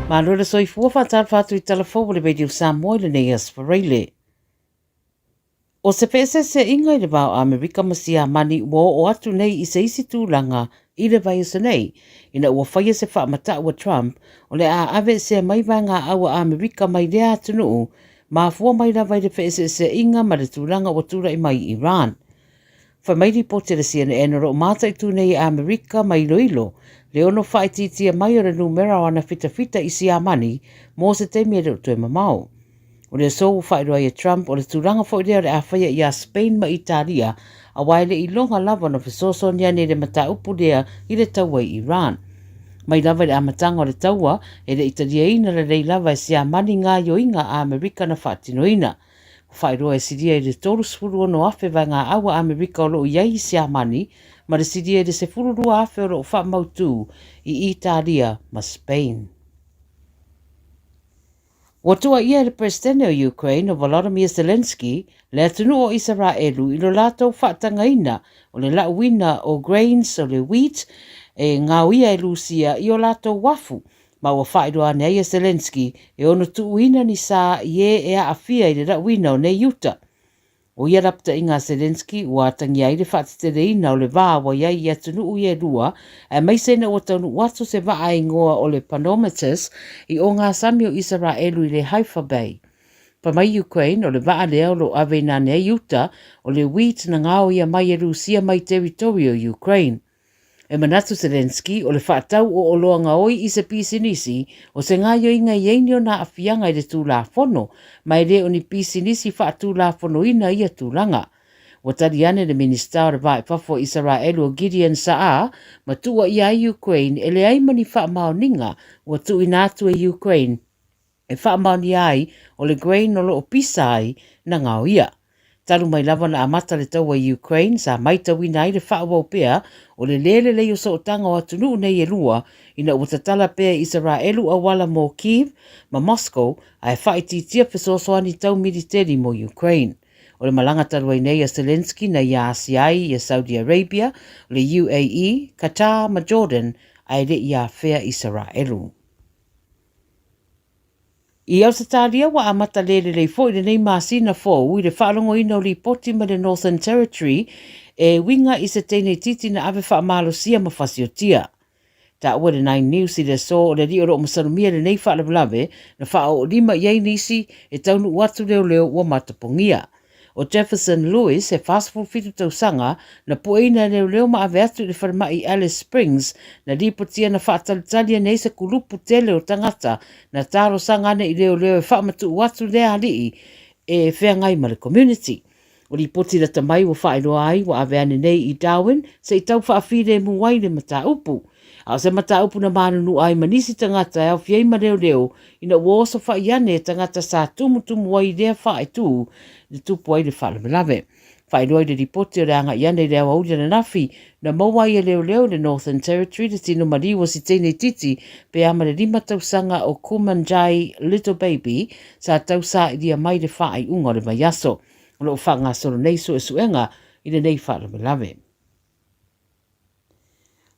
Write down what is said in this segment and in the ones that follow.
Malo le soifua faatalofa atu i tala fou o le Radio Samoa i lenei aso Faraile. O se feeseeseaiga i le va o Amerika ma Siamani ua oo atu nei i se isi tulaga i le vaiaso nei, ina ua faia se faamatau a Trump o le a aveesea mai vaegaau a Amerika mai lea atunuu, mafua mai lava i le feeseeseaiga ma le tulaga ua tulai mai i Iran. Fai mai lipoti a le CNN o lo o mataitu nei e Amerika ma iloilo le ono faaitiitia mai o le numera o ana fitafita i Siamani mo se taimi e le o toe mamao. O le aso ua faailoa ai e Trump o le tulaga foi lea o le a faia ia Spain ma Italia aua e le i iloga lava ona fesoasoani ane i le mataupu lea i le taua i Iran. Mai lava i le amataga o le taua, e le i taliaina lelei lava e Siamani gaoioiga a Amerika na faatinoina. Ua faailoa e silia i le 36,000 vaegaau a Amerika o lo o i ai i Siamani ma le silia i le 12,000 o lo o faamautū i Italia ma Spain. Ua tuuaia e le Peresetene o Ukraine o Volodymyr Zelenskyy le atunuu o Isaraelu i lo latou faatagaina o le lauina o grains o le wheat e gaoia e Lusia i o latou uafu ma ua faailoa ane ai e Zelenskyy e ono tuuina ni sa i e e aafia i le lauina o nei uta. ʻO ia lapataiga a Zelenskyy ua atagia ai le faateteleina o le va ua i ai i atunuu ia e lua, aemaise ina ua taunuu atu se vaa igoa o le Panormitis i ogasami o Isaraelu i le Haifa Bay. Fai mai Ukraine, o le vaa lea o lo o aveina ane ai uta o le wheat na gaoia mai e Lusia mai territory o Ukraine. E manatu Zelenskyy o le faatau o oloa gaoi i se pisinisi o se gaoioiga i ai ni ona aafiaga i le Tulafono, ma e le o ni pisinisi faatulafonoina ia tulaga. Ua tali ane le Minisita o le Va i Fafo o Isaraelu o Gideon Sa'ar ma tuuaia ai Ukraine e leai ma ni faamaoniga ua tuuina atu e Ukraine e faamaonia ai o le grain o lo o pisa ai na gaoia. Talu mai lava na amata le taua i Ukraine, sa maitauina ai le faaauau pea o le lē lelei o sootaga o atunuu nei e lua ina ua tatala pea e Isaraelu auala mo Kyiv ma Moscow ae faaitiitia fesoasoani tau militeli mo Ukraine. O le malaga talu ai nei a Zelenskyy na ia asia ai ia Saudi Arabia, le UAE, Qatar ma Jordan ae le i afea Isaraelu. I Ausetalia ua amata lē lelei foi lenei masina fou i le faalogoina o lipoti mai le Northern Territory e uiga i se teine itiiti na ave faamalosia ma fasiotia. Taua e le Nine News i le aso o le alii o lo o masalomia lenei faalavelave na faaoolima i ai nisi e taunuu atu leoleo ua matapogia. ʻO Jefferson Lewis, he 47 tausaga, na pueina e leoleo ma ave atu i le falemai i Alice Springs, na lipotia na faatalitali ane ai se kulupu tele o tagata na talosaga ane i leoleo e faamatuu atu lea alii e feagai ma le community. O lipoti lata mai ua faailoa ai ua ave ane nei i Darwin se i tau faafilemu ai le mataupu. A o se mataupu na manunua ai ma nisi tagata e aofia ai ma leoleo ina ua osofai ane e tagata sa tumutumu ai i lea faaitu na tupu ai le faalavelave. Faailoa i le lipoti o le agai ane i le aoauli ananafi na maua ai e leoleo i le Northern Territory le tino maliu o si teine itiiti pe a ma le lima tausaga o Kumanjayi Little Baby sa tausailia mai le faaiuga o le vaiaso. O lo o faagasolo nei suesuega i lenei faalavelave.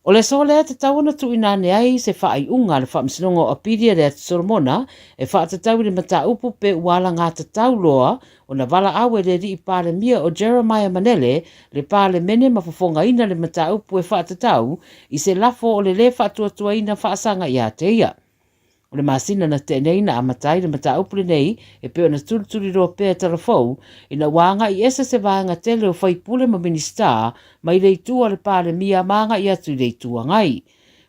O le aso lea e tatau ona tuuina ane ai se faaiuga a le Faamasinoga o Apili a le Atu Solomona e faatatau i le mataupu pe ua alagatatau loa ona valaau e le Alii Palemia o Jeremiah Manele le Palemene ma fofogaina le mataupu e faatatau i se lafo o le lē faatuatuaina faasaga ia te ia. O le masina na tea nei na amata ai le mataupu lenei e pei ona tulituliloa pea e Talafou ina ua agai ese se vaega tele o faipule ma Minisita mai le itu a le Palemia ma agai atu i le Itu Agai.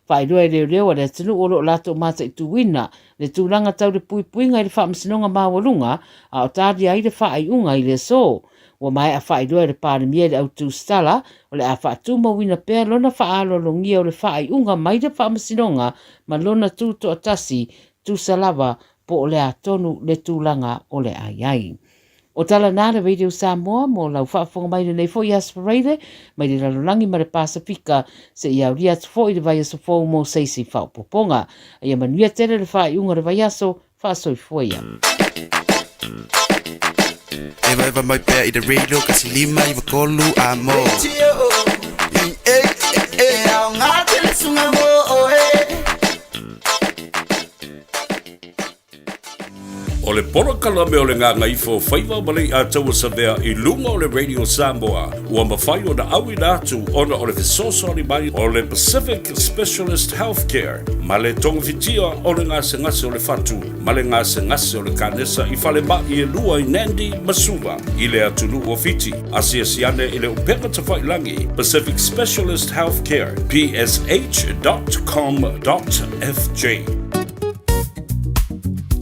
Faailoa e leoleo a le atunuu o lo o latou mataituina le tulaga tau le puipuiga i le Faamasinoga Maualuga a o talia ai le faaiuga i le aso. Ua maea faailoa e le Palemia i le Autusitala o le a faatumauina pea lona faaaloalogia o le faaiuga mai le Faamasinoga ma lona tutoatasi tusa lava po o le a tonu le tulaga o le a i ai. O tala na le Radio Samoa mo lau faafofoga mai lenei foi Aso Faraile mai le lalolagi ma le Pasefika seia aulia atu foi le vaiaso fou mo se isi faaopoopoga. A ia manuia tele le faaiuga o le vaiaso, faasoifua ia. Evaeva mai pea i le radio kasi lima iwa tolu a mo. E aoga tele sunga mo oe. O le polokalame o le Gagaifo Faiva ma Leiataua Savea i luga o le Radio Samoa ua mafai ona auina atu ona o le fesoasoani mai o le Pacific Specialist Healthcare ma le togafitia o le gasegase o le fatu ma le gasegase o le kanesa i falemai e lua i Nandi ma Suva i le atunuu o Fiti. Asiasi ane i le upega tafailagi Pacific Specialist Healthcare, psh.com.fj.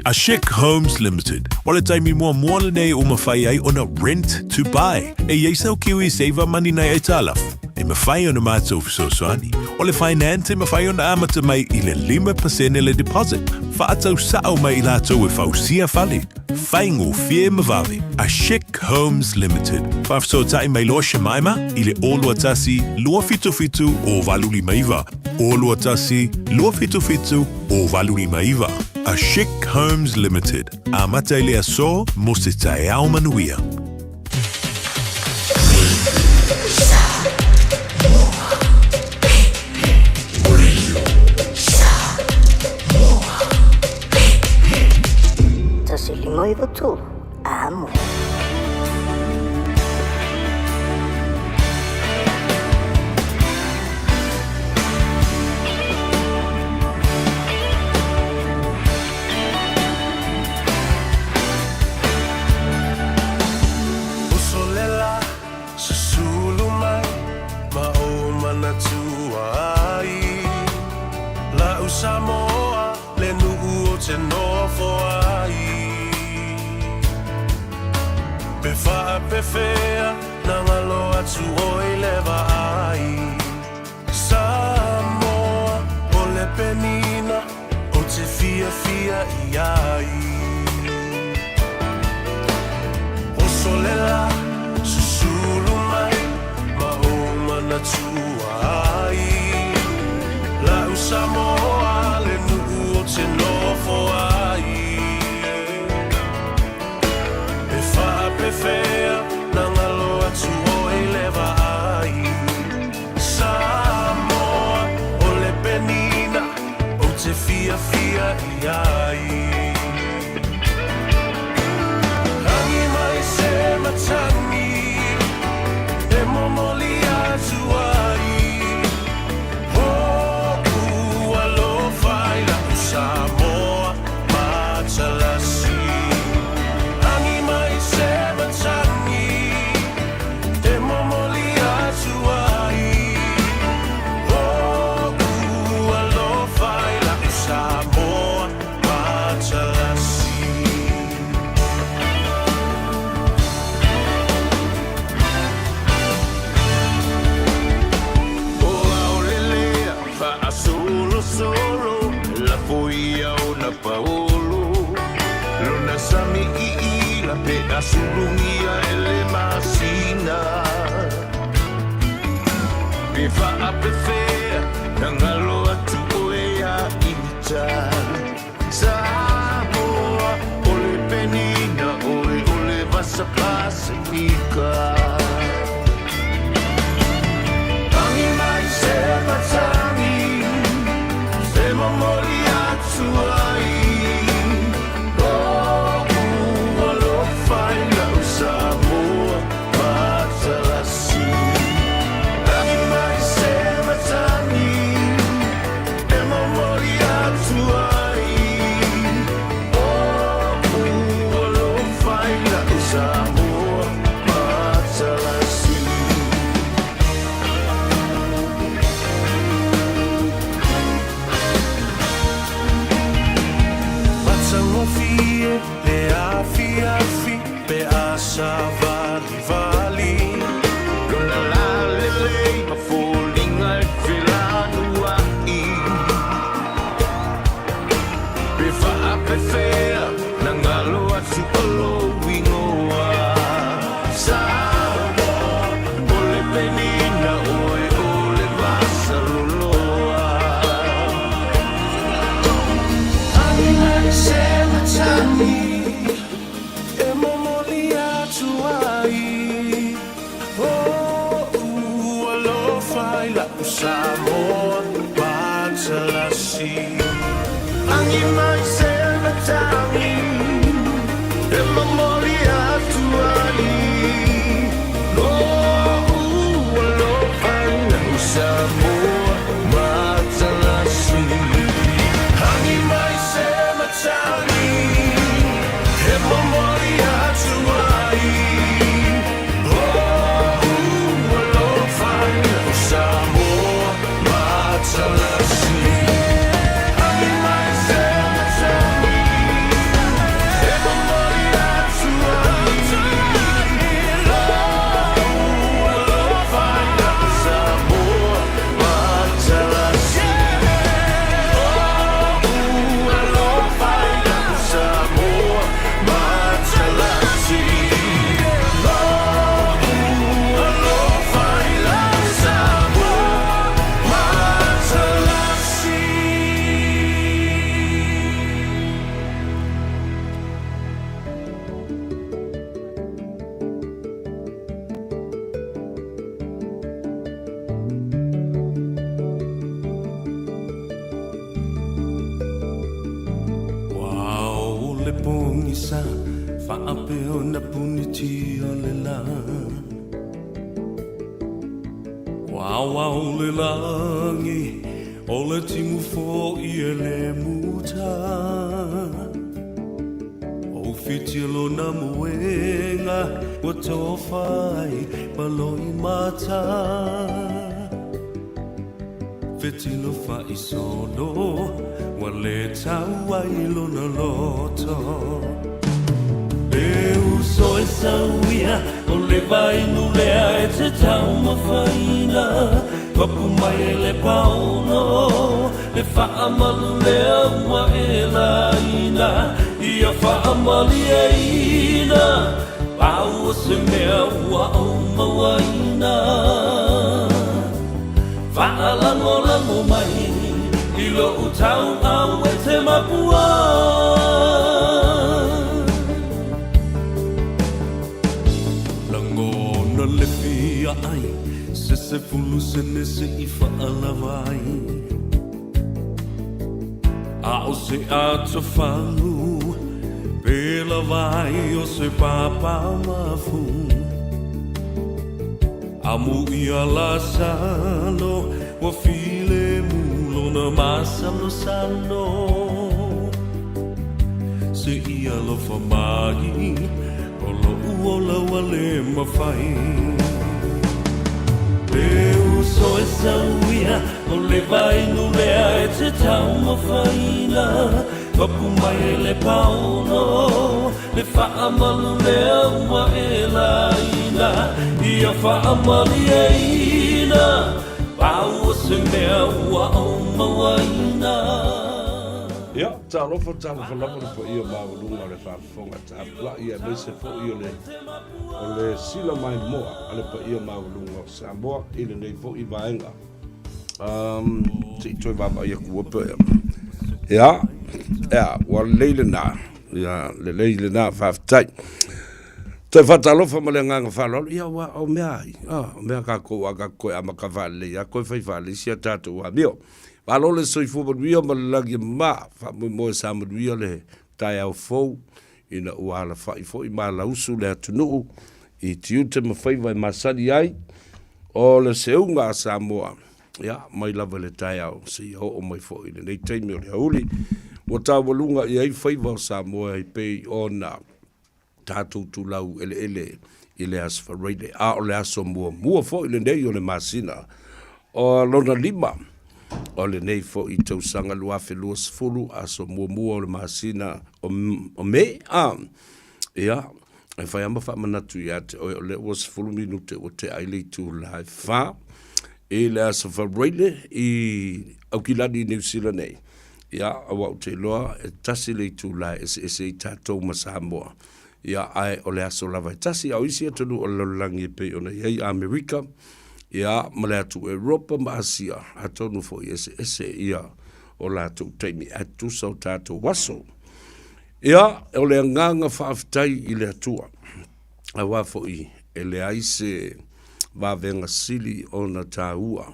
A Chic Homes Limited, o le taimi muamua lenei ua mafai ai ona rent to buy. E i ai sau Kiwi Saver Money nai aitalafu, e mafai ona matou fesoasoani. O le finance e mafai ona amata mai i le 5% le deposit, faatau sao mai i latou e fausia fale. Faigofie ma vave. A Chic Homes Limited. Faafesootai mai loa Shemaima i le 021 277 0859. 021 277 0859. A Chic Homes Limited. Amata i le aso mo se taeao manuia. 153, Amo. Uso le la, susulu mai ma ou manatua ai. La'u Samoa le nu'u ou te nofo ai. Pe faapefea na galo atu oi le vaai. Samoa o le penina ou te fiafia i ai. Oso le la, susulu mai ma ou manatua ai. La'u Samoa le nu'u ou te nofo ai. E faapefea na galo atu oi le vaai. Samoa o le penina ou te fiafia i ai. Agi mai se matagi e momoli atu ai. Ho'u alofa i la'u Samoa matalasi. Agi mai se matagi e momoli atu ai. Ho'u alofa i la'u Samoa matalasi. O aolelea faasolosolo lafo ia ona paolo lona sami iila pe asulugia e le masina pe faapefea na galo atu oe ia ita Samoa o le penina oe o le vasa Pasifika. Agi mai se matagi e momoli atu ai. O'u alofa i la'u Samoa matalasi. Agi mai se matagi e momoli atu ai. O'u alofa i la'u Samoa matalasi. Matagofie le afiafi pe a savalivali. Lona lalelei ma foliga e felanua'i pe faapefea na galo atu o lou igoa Samoa o le penina oe o le vasaloloa. Agi mai se matagi e momoli atu ai. O'u alofa i la'u Samoa matalasi. Agi mai se matagi. pogisa faapea ona punitia le lā. Ua aoao le lagi, o le timu foi e le muta. O whiti lona moenga, ua tofa ai ma loimata. Fetilo faisolo, ua le tau ai lona loto. E uso e sau ia, o le vainu lea e te taumafaina. Papu mai e le paono, le faamalu lea ua e laina. Ia faamalieina, pau o se mea ua ou mauaina. Faalagolago mai i lou tauau e te mapua. Lagona le fia ai, se 10 sene se i faalava ai. A o se atofagu pe lava ai o se papa mafu. Amu ia Lasalo ua filemu lona masalosalo. Se i alofa mai o loʻu ola ua le mafai. E uso e sau ia o le vainu lea e te taumafaina. Papu mai e le paono Le faamalu lea ua e laina Ia faamalieina Pau o se mea ua ou mauaina. Ia, talofa, talofa lava le paia maualuga o le faafofoga tapuai aemaise foi o le o le sila maimoa a le paia maualuga o Samoa i lenei foi vaega. Um, se i toe vaavaai atu ua Ia, ia, ua lelei lena. Ia, lelei lena, faafetai. Toe faatalofa ma le agaga faaaloalo, ia ua o mea ai, ah, o mea kākou a kākou koe amata faalelei a koe fai faalelei si a tātou amio. Malo le soifua manuia ma le lagi e mama, faamoemoe sa manuia le taeao fou ina ua alafai foi ma alausu le atunuu i tiute ma faiva e masani ai o le seuga a Samoa. Ia, mai lava i le taeao seia oo mai foi i lenei taimi o le aoauli, ua taualuga i ai faiva o Samoa e pei ona tatou tulau eleele i le Aso Faraile, a o le aso muamua foi lenei o le masina o lona lima o lenei foi tausaga 2020, aso muamua o le masina o Me. A, ia, e fai lava ma faamanatu ia te oe, o lea ua 10 minute ua tea ai le itula e 4 i le Aso Faraile i Aukilani i Niu Sila nei. Ia, aua ou te iloa e tasi le itula e eseese ai tatou ma Samoa. Ia, ae o le aso lava e tasi, a o isi atunuu o le lalolagi e pei ona i ai Amerika, ia, ma le atu Europa ma Asia, atonu foi e eseese ia o latou taimi, ae tutusa o tatou aso. Ia, o le agaga faafetai i le Atua, aua foi e leai se vavega sili ona taua,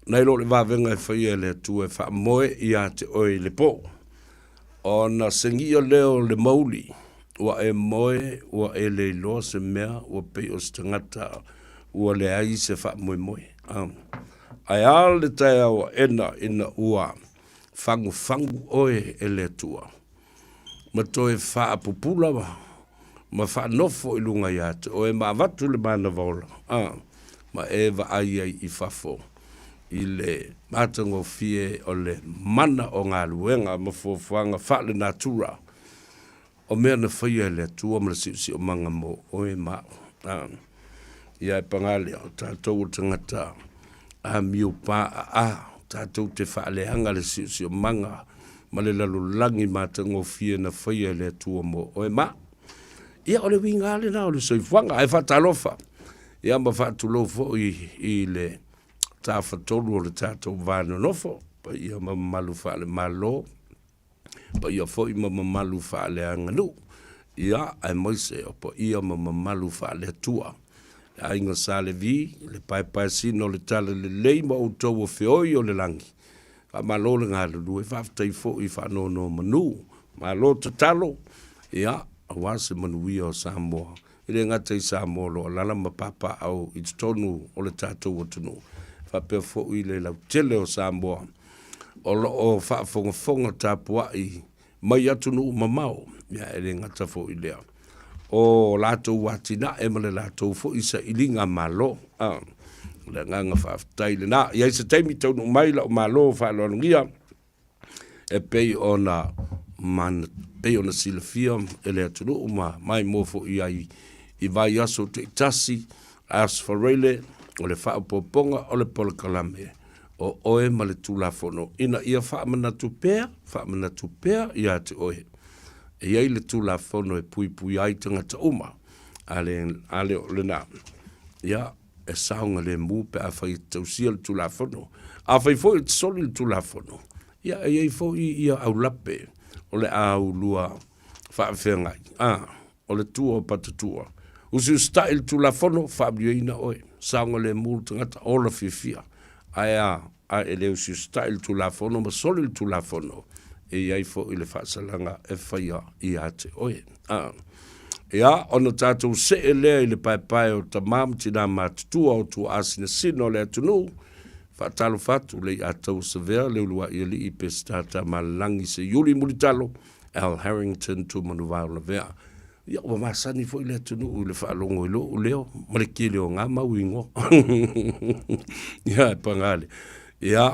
nai lo le vavega e faia e le Atua e faamoe ia te oe i le po, ona segia lea o le mauli, ua e moe, ua e le iloa se mea, ua pei o se tagata ua leai se faamoemoe. Ae a le taeao aena ina ua fagufagu oe e le Atua, ma toe faapupula ma faanofo i luga ia te oe ma avatu le manava ola, a, ma e vaai ai i fafo i le matagofie o le mana o galuega ma fuafuaga faale-natura O mea na faia e le Atua ma le siosiomaga mo oe ma au. A, ia e pagā lea, o tatou o tagata amio pāʻaʻā, tatou te faaleaga le siosiomaga ma le lalolagi matagofie na faia e le Atua mo oe ma au. Ia, o le uiga lava lena o le soifuaga, ae faatalofa, ia ma faatulou foi i le tafatolu o le tatou va nonofo, paia ma mamalu faale-Malo, paia foi ma mamalu faaleaganuu, ia, aemaise o paia ma mamalu faale-Atua. Le aiga Sa Levi, le paepaesina o le talalelei ma outou o feoi o le lagi, faamalo le galulue, faafetai foi faanonomanu Malo tatalo, ia, aua se manuia o Samoa. E le gata i Samoa o lo o alaala ma papaaao i totonu o le tatou atunuu, faapea foi le lautele o Samoa o lo o faafogafoga tapuai mai atunuu mamao, ia e le gata foi i lea, o latou atinae ma le latou foi sailiga malo. A, o le agaga faafetai lena. I ai se taimi taunuu mai la'u malo faaaloalogia e pei ona man, pei ona silafia e le atunuu ma maimoa foi ai i vaiaso taitasi, Aso Faraile, o le faaopoopoga o le polokalame o oe ma le Tulafono ina ia faamanatu pea, faamanatu pea ia te oe. E i ai le Tulafono e puipuia ai tagata uma, a le, a le o lena, ia, e saogalemu pe afai e te tausia le Tulafono. Afai foi e te soli le Tulafono, ia, e i ai foi ia aulape o le a aulua faafeagai, a, o le tua o Patatua. Usiusitaʻi le Tulafono, faamanuiaina oe. Saogalemu le tagata, ola fiafia. Ae a, a e le usiusitaʻi le Tulafono ma soli le Tulafono, e i ai foi le faasalaga e faia ia te oe. A. Ia, ona tatou see lea i le paepae o tama ma tinā matutua o tuaasinasina o le atunuu, faatalofa atu Leiataua Savea, Leuluaʻi Alii, Peseta Tamalelagi, Seiuli Mulitalo, Al Harrington Tumanuvao Lavea. Ia, ua masani foi le atunuu i le faalogo i lou leo ma le tele o ngā mau ingoa. Ia, e paga le. Ia,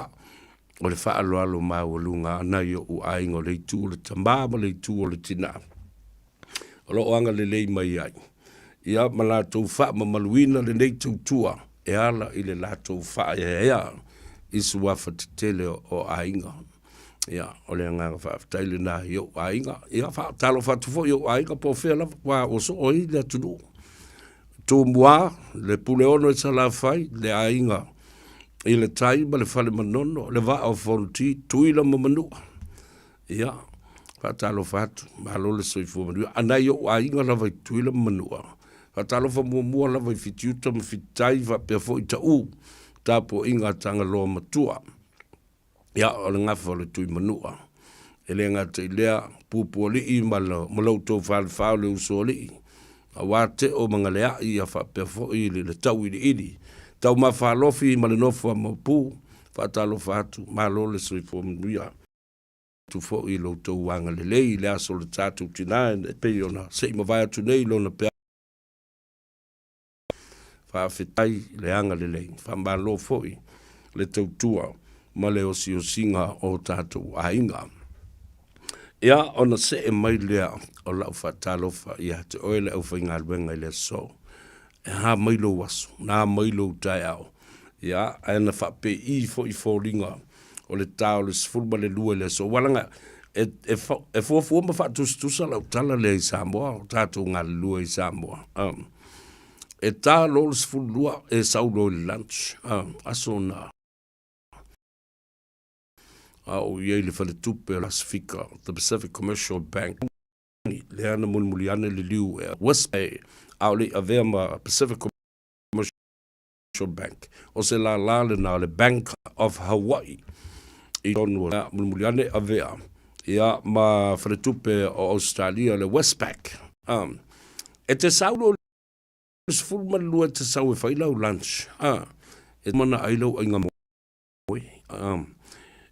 o le faaaloalo maualuga ana i oʻu aiga o le itu o le tamā ma le itu o le tinā. O lo o agalelei mai ai. Ia, ma latou faamamaluina lenei tautua e ala i le latou faaeaea i suafa tetele o aiga. Ia, o le agaga faafetai lena i ou aiga. Ia, faatalofa atu foi i ou aiga po o fea lava, aua ua soo ai le atunuu. Tumua, le Puleono i Salafai, le aiga i le tai ma le fale Manono, le vaa o Fonoti, Tuila ma Manua. Ia, faatalofa atu, malo le soifua manuia. A nai ou aiga lava i Tutuila ma Manua, faatalofa muamua lava i Fitiuta ma Fititai faapea foi Taʻu, tapuaiga a Tagaloa Matua. Ia, o le gafa o le Tuimanua. E le gata i lea, Pupualii ma lo, ma lo outou falefa o le Usoalii, aua Teo ma Galeaʻi ia faapea foi le, le Tauiliili, Taumafalofi ma le nofo a Maopu, faatalofa atu, malo le soifua manuia. Atu foi i lo outou agalelei i le aso o le tatou tinā e pei ona se i mavae atu nei lona peau. Faafetai le agalelei, faamalo foi le tautua ma le osiosiga o tatou aiga. Ia, ona see mai lea o lau faatalofa ia te oe le aufaigaluega i le aso. E a mai lou aso, na mai lou taeao. Ia, ae na faapei foi foliga o le ta o le 12 i le aso. Ua laga, e, e, e fuafua ma faatusatusa lau tala lea i Samoa, o tatou galulue i Samoa. Um, e ta loa le 12 e sau loa i le lunch, um, aso na a o i ai le faletupe o Pasifika, the Pacific Commercial Bank, lea na mulimuli ane le liu e Westpac, a o le i avea ma Pacific Commercial Bank. O se lālā lena o le Bank of Hawaii i tonu o mulimuli ane avea ia ma faletupe o Australia le Westpac. Um, e te sau loa i le 12 e te sau e fai lau lunch. Ah, e mana ai lau aiga moe. Um,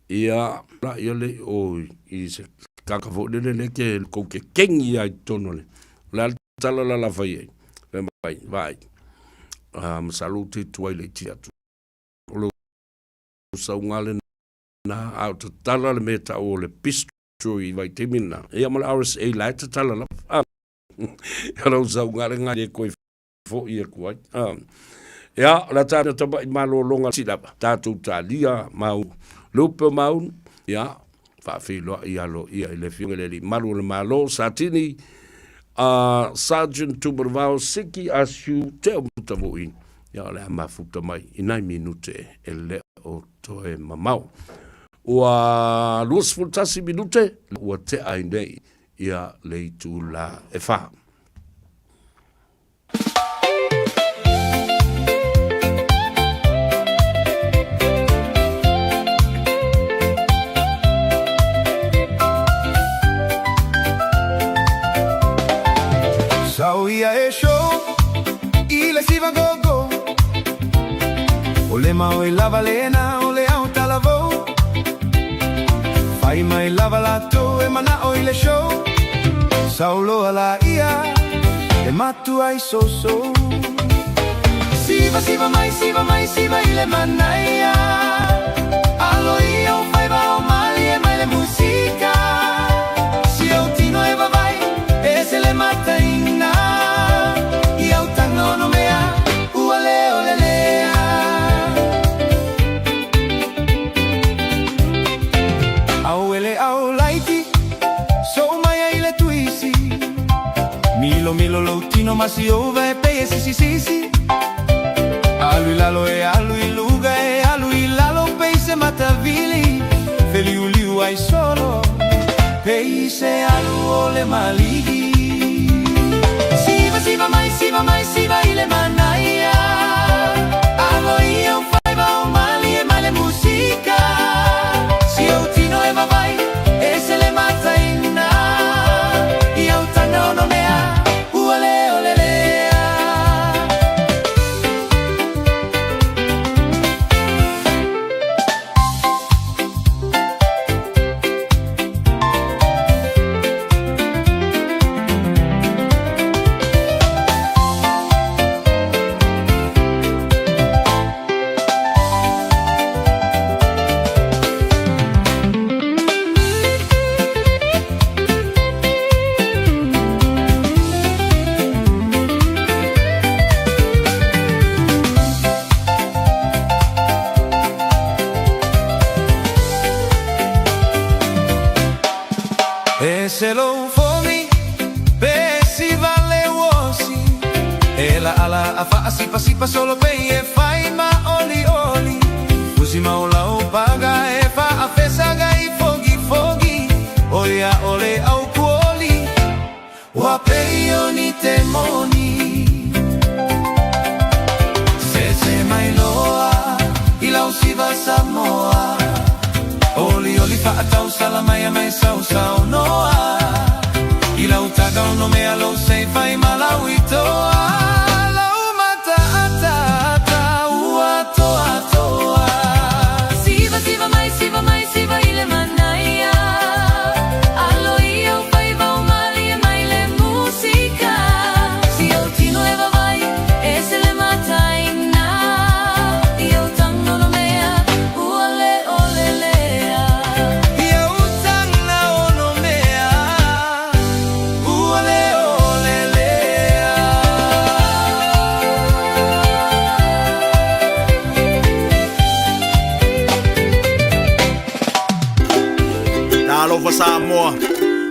ia, la ia le o i se kaka foi lele le ke kou ke kengi ai totonu o le. O le a le tala la la fai ai. Fai mai, vaai. Ah, masalo ou te tuai laiti atu. O lou sauga lena, a o tatala le mea tau o le bistro i vaitaimi lena. Ia ma le RSA la e tatala lava. Ah, o lou sauga lena le koe foi atu ai. Ah. Ia, o le a tatou tamai malologa ti lava. Tatou talia mau lupe o maunu. Ia, faafeiloai aloaia i le Afioga i le Alii Malu o le Malo, Satini a Sergeant Tumanuvao Siki Asiu Te Mutavui. Ia, o le a mafuta mai i nai minute e le o toe mamao. Ua 21 minute ua tea ai nei ia le itula e 4. le maoi lava lena o le au talavou. Fai mai lava latou e mana'o i le show. Sauloa laia e matuai sousou. Siva siva mai siva mai siva i le manaia. Alo ia o faiva o malie mai le musika. Si ou tino e vavai e se le mataina. I au taga ono mea ua le ole lea. Au ele au laiti sou mai ai le tuisi. Milo milo lou tino ma si ova e pei e sisi sisi. Alu i lalo e alu i luga e alu i lalo pei se matavili. Feliuliu ai solo pei se alu o le maligi. Siva siva mai siva mai siva i le manaia. Alo ia o faiva o malie mai le musika. Si ou tino e vavai e se le mataina. I au taga ono mea ua le ole lea. E se lou fogi pe siva le uosi. E la ala a faasipasipa solo pei e fai ma oli oli. Fusi ma o lau paga e faafesaga i fogi fogi. O ia o le au kuoli ua pei o ni te moni. Sese mai loa i lau siva Samoa. Oli oli faatausala mai a mai sausaunoa. I lau taga ono mea lou sei fai ma lau itoa. Lau mataataata ua toatoa. Siva siva mai siva mai siva i le manaia. Alo ia o faiva o malie mai le musika. Si ou tino e vavai e se le mataina. I ou taga ono mea ua le ole lea. I au taga ono mea ua le ole lea. Talofa Samoa,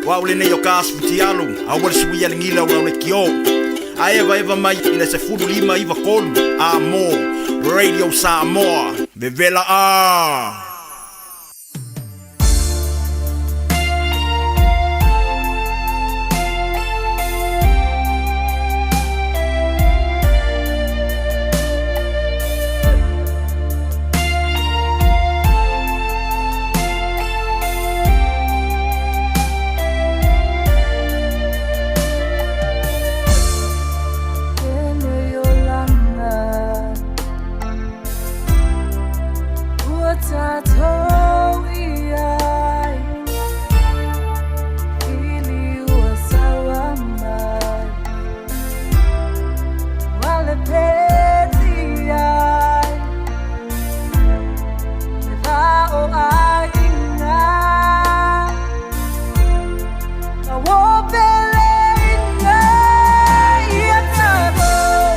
o au lenei o Kas Futialu, aua le suia le gila o lau leitio. A evaeva mai i le 15 93 a mo Radio Samoa, vevela a! Lenei olaga ua tatou i ai Fili ua saua mai Ua le peti ai Le va o aiga Ma ua peleina ia tatou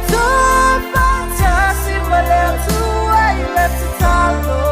Tutufaatasi ma le Atua i le tatalo.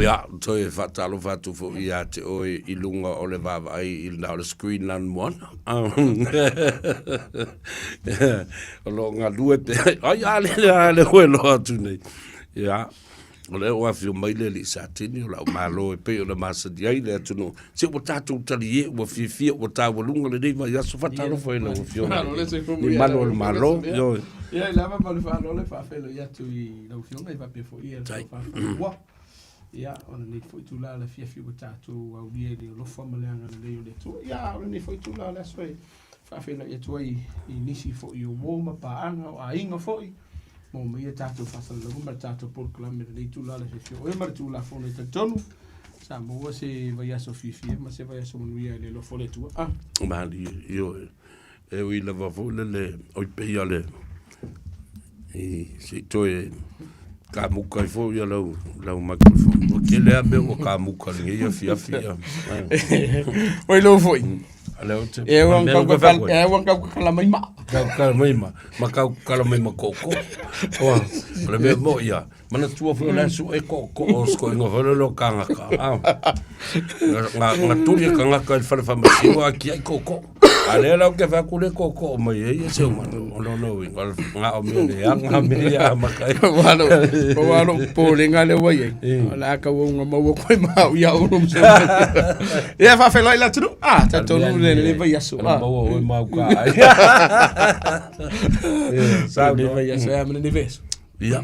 Ia, toe faatalofa atu foi ia te oe i luga o le vaavaai i na o le screen lan moana. O lo o galue pea. Ai, a le, a le oe loa atu nei. Ia, o lea ua afio mai le alii Satini o lau malo e pei ona masani ai le atunuu. Se ua tatou talie, ua fiafia, ua taualuga lenei vaiaso. Faatalofa i lau Afioga i malu o le Malo. Ioe. Ia, i lava ma le faaaloalo e faafeiloai atu i lau Afioga i faapea foi ia le tofa Ia, o lenei foi itula o le afiafi ua tatou aulia i le alofa ma le agalelei o le Atua. Ia, o lenei foi itula o le aso e faafeiloai atu ai i nisi foi o uo ma paaga, o aiga foi, mo mai ia tatou faasalalauga ma le tatou polokalame i lenei itula o le afiafi. O oe ma le Tulafono e talitonu, sa maua se vaiaso fiafia ma se vaiaso manuia i le alofa o le Atua. Ah. Malie, ioe. E ui lava foi lele, oi pei a le, i se i toe kamuka ai foi ia lau, lau microphone. Ua tele lava mea ua kamuka i lenei afiafi. Ia. Oi lou foi. A lea ou te- E ua mea kau ua kala, fai e ua kau kala mai ma. Kau kala mai ma, ma kau kala mai ma koko. Oa, o le mea mo ia, manatua foi o le aso e koʻokoʻo o skoinga foi lele o kangaka. Ah. Nga, nga tuli e kangaka i le fale whamasio a kia i koʻokoʻo. A lea la ou te whai atu le koʻokoʻo mai e ia se umana. O lona uiga, o le nga o mea le anga mea ia a maka e. Ua lou popolega lea ua i ai. O le a tauauga maua koe ma au ia ulu ma se Ia faafeiloai le atunuu. Ah, talitonu le lenei vaiaso. Ah. Maua oe ma au ka ai. Lenei vaiaso, ia ma lenei vaiaso. Ia.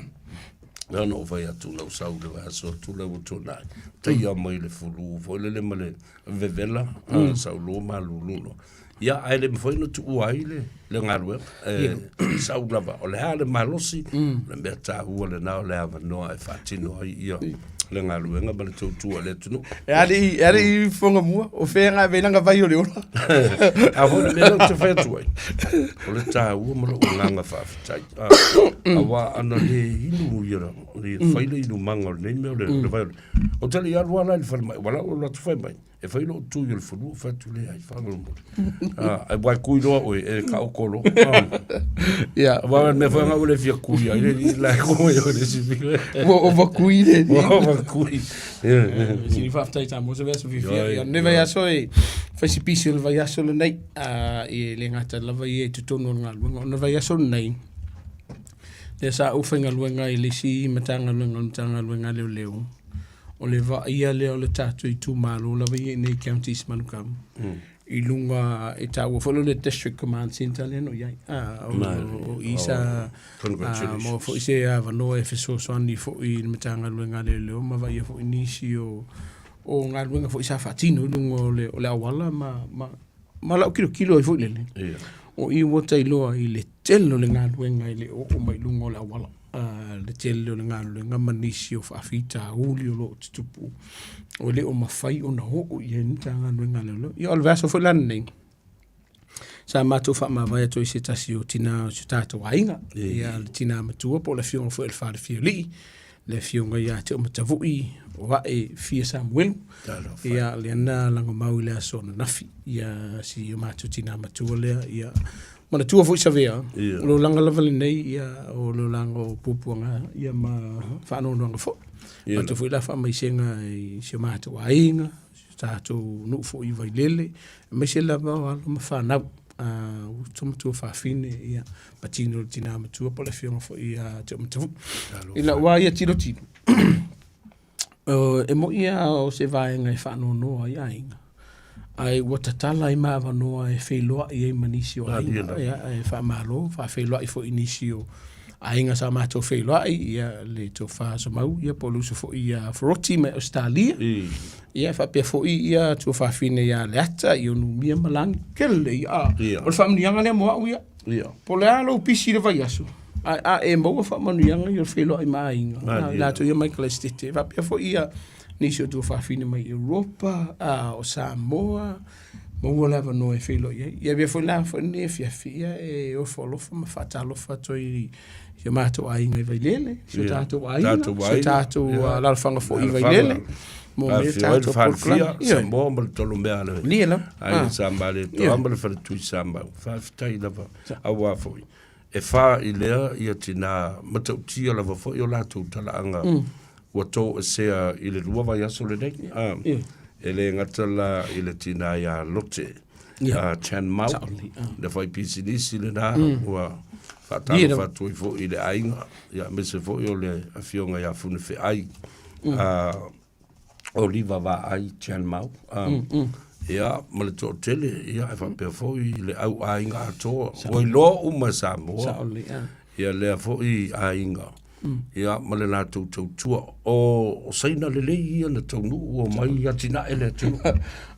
Lea na ou fai atu lau sau i le vaiaso atu lea ua tuanai. Taia mai le fulu foi lele ma le vevela, sau loa malulu loa. Ia, ae le mafai ona tuua ai le, le galuega. E sau lava, o le a le malosi, o le mea taua lena o le avanoa e faatino ai ia le galuega ma le tautua i le atunuu. E alii, e alii fofoga mua, o fea nga vei langa vai o le ola. A foi le mea lea ou te fai atu ai, o le taua ma lou agaga faafetai. A, aua ana le inu ia, le fai le inumaga o lenei mea o le, le vai o le. Ou te le i alu lava la i le falemai, ua lau alu atu fai mai, e fai lou tui o le fanua, fai atu leai, faamolemole. Ah, ai ua kui loa oe, e taoto loa. Ah. Ia. Aua o le mea foi lena ua le fia kui ai, le alii la e koe o le isi mea. Ua overkui le alii. Ua overkui. Sili faafetai Samoa se vaiaso fiafia. Ia, lenei vaiaso e fai si pisi o le vaiaso lenei, e le gata lava ia i totonu o le galuega. Ona o le vaiaso lenei, lea sa ou faigaluega i le isi Matagaluega o le Matagaluega a Leoleo, o le vaaia lea o le tatou itumalo lava ia i inei i County East Manukau i luga e taua foi lea o le District Command Centre lea na i ai. O i sa maua foi se avanoa e fesoasoani foi i le Matagaluega a Leoleo ma vaaia foi nisi o galuega foi sa faatino i luga o le auala ma lau tilotilo ai foi lele. O i ua ta iloa i le tele o le galuega e le o oo mai i luga o le auala, le tele o le galuega ma nisi o faafitauli o lo o tutupu, e le o mafai ona oo i ai le Matagaluega a Leoleo. Ia o le vaiaso foi la lenei, sa matou faamavae atu ai i se tasi o tina o si o tatou aiga, ia le tina matua po o le afioga foi i le Falefiaolii, le afioga ia Teomatavui o Ae Fia Samuelu, ia lea na lagomau i le aso ananafi, ia si o matou tina matua lea, ia manatua foi Savea, o le olaga lava lenei, ia o le olaga o puapuaga ia ma faanoanoaga foi. Matou foi la faamaisega i si o matou aiga, si o tatou nuu foi i Vailele, aemaise lava o alo ma fanau, uso ma tuafafine, ia patino le tina matua po o le afioga foi ia Teomatavui. I lau lava ia tilotilo, e moni lava o se vaega e faanoanoa ai aiga, ae ua tatala ai ma avanoa e feiloai ai ma nisi o aiga, ia, e faamalo, faafeiloai foi i nisi o aiga sa matou feiloai, ia le Tofa Somau, ia po o le uso foi ia Foroti mai Ausetalia, ia faapea foi ia tuafafine ia Leata, ia Numia ma Lagi, tele ia. O le faamanuiaga lea mo au ia. Ia. Po o le a lou pisi i le vaiaso, ae a e maua faamanuiaga ia o le feiloai ma aiga, Malie. latou ia Michael Estete, faapea foi ia nisi o tuafafine mai Europa, a, o Samoa, maua le avanoa e feiloai ai. Ia avea foi la foi lenei afiafi, ia e ofo alofa ma faatalofa atu ai i si o matou aiga i Vailele, si o tatou aiga, Tatou si o aiga, tatou ia. alaalafaga foi i Alaalafaga. Vailele, mo mea Afio ai le tatou Falefia, polokalame. Ioe. Samoa ma le Tolomea le Lia lava. Aiga Ah. sa Malietoa Ioe. ma le Faletui Samau. Faafetai lava aua foi e fa i lea ia tina matautia lava foi o latou talaaga. Ua toesea i le 2 vaiaso lenei. E le gata la i le tinā iā Lote Chan Mau, le faipisinisi lenā, ua faatalofa atu ai foi i le aiga, aemaise foi o le afioga ia Funefeai Oliva Vaai Chan Mau. Ia, ma le toatele, ia, e faapea foi i le au aiga atoa, ua iloa uma e Samoa. Ia lea foi aiga, ia ma le latou tautua. O Saina lelei ia na taunuu ua omai atinae le atunuu.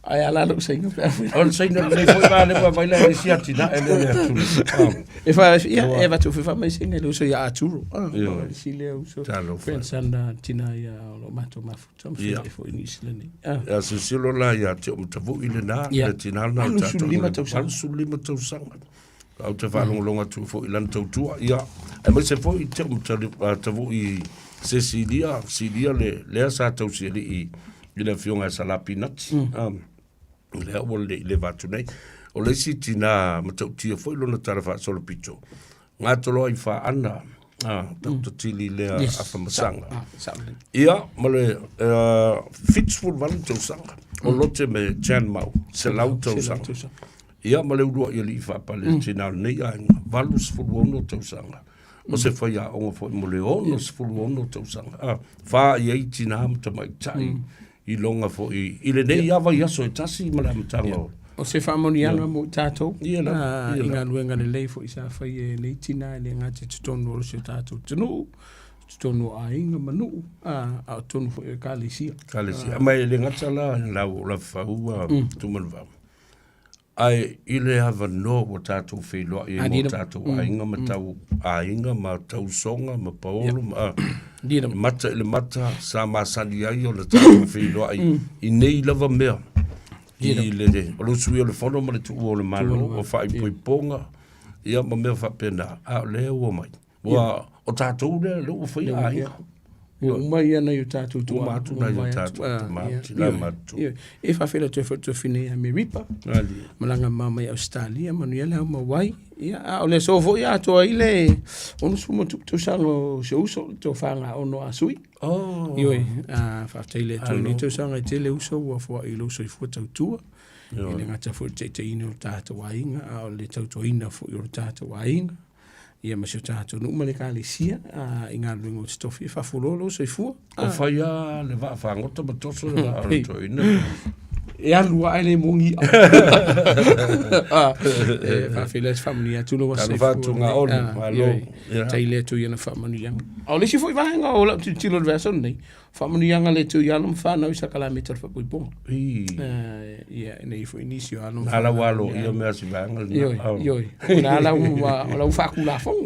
Ae a la lou Saina pe a fai. O le Saina lelei foi ma lea ua aumai la isi atinae lea le atunuu. E fa ia e avatu foi faamaisega i le uso ia Arturo. Ah, le isi lea uso. Grandson tina ia o lo matou mafuta ma feiloai foi i New Zealand nei. Ah. Ia silasila la ia te o Matavui lena, le tina lena o tatou. 85 tausaga. 85 tausaga. Ou te faalogologo atu foi i lana tautua, ia, aemaise foi te o Matavui Cecilia, Silia le, lea sa tausialii i le afioga ia Salapinati. Mm. Lea ua le i leva atu nei. O le isi tinā matautia foi lona tala faasolopito, gatoloa i Faana, Dr. Tili lea yes. Afamasaga. Ah, ia, ma le 78 tausaga, o Lote me Chan Mau, 100 tausaga. Ia, ma le uluai alii faapale mm. tinā o lenei aiga, 86 tausaga. O se faiaoga foi mo le 66 tausaga. Ah, whā i ai tinā ma tamaitai. I loga foi i lenei lava i aso e tasi ma le amataga o. O se faamanuiaga mo i tatou i galuega lelei foi sa fai e lenei tina e le gata i totonu o si o tatou atunuu, totonu o aiga ma nuu, a o totonu foi o ekalesia. Ekalesia. Ma e le gata la lau o Lafau Tumanuvao. Ae i le avanoa ua tatou feiloai ai ma o tatou aiga ma tau aiga ma tausoga ma paolo ma mata i le mata sa masani ai ona tatou feiloai i nei lava mea i le o le usuia o le fono ma le tuua o le Malo o faaipoipoga ia ma mea faapena a o lea ua mai. Ua, o tatou lea, lea ua faia aiga. Ua uma ia nai o tatou tuaa. Uma atu nai o tatou tama, tina matutua. E faafeiloai atu ai foi i le tuafafine ia Meripa. Malaga mama mai Ausetalia, manuia le ao ma wai. Ia, a o le aso foi atoa ai le 60 ma tupu tausaga o si ou uso, le tofa Ono Asui. Oh. Ioe, a faafetai i le Atua i lenei tausaga e tele uso ua foai i lou soifua tautua. E le gata foi i le taitaiina o le tatou aiga, a o le tautuaina foi o le tatou aiga. ia ma si o tatou nuu ma le ekalesia i galuega o te tofi e faafualoa lou soifua. O fai lava le vaa fagota ma toso le vaa o le toeaina. E alu lava ae le mogi i'a. E faafeiloai atu faamanuia atu lou aso soifua. Talofa atu Gaolu, malo. Faafetai i le Atua i ana faamanuiaga. A o le isi foi vaega o lau tilotilo i le vaiaso lenei, Faamanuiaga le Atua i alo ma fanau i sakalameta o le faapoipoga. Ia, nei foi nisi o alo ma fanau. Ala alo ia mea si vaega lena. Ioe, ioe. O la lau o lau faatulafono.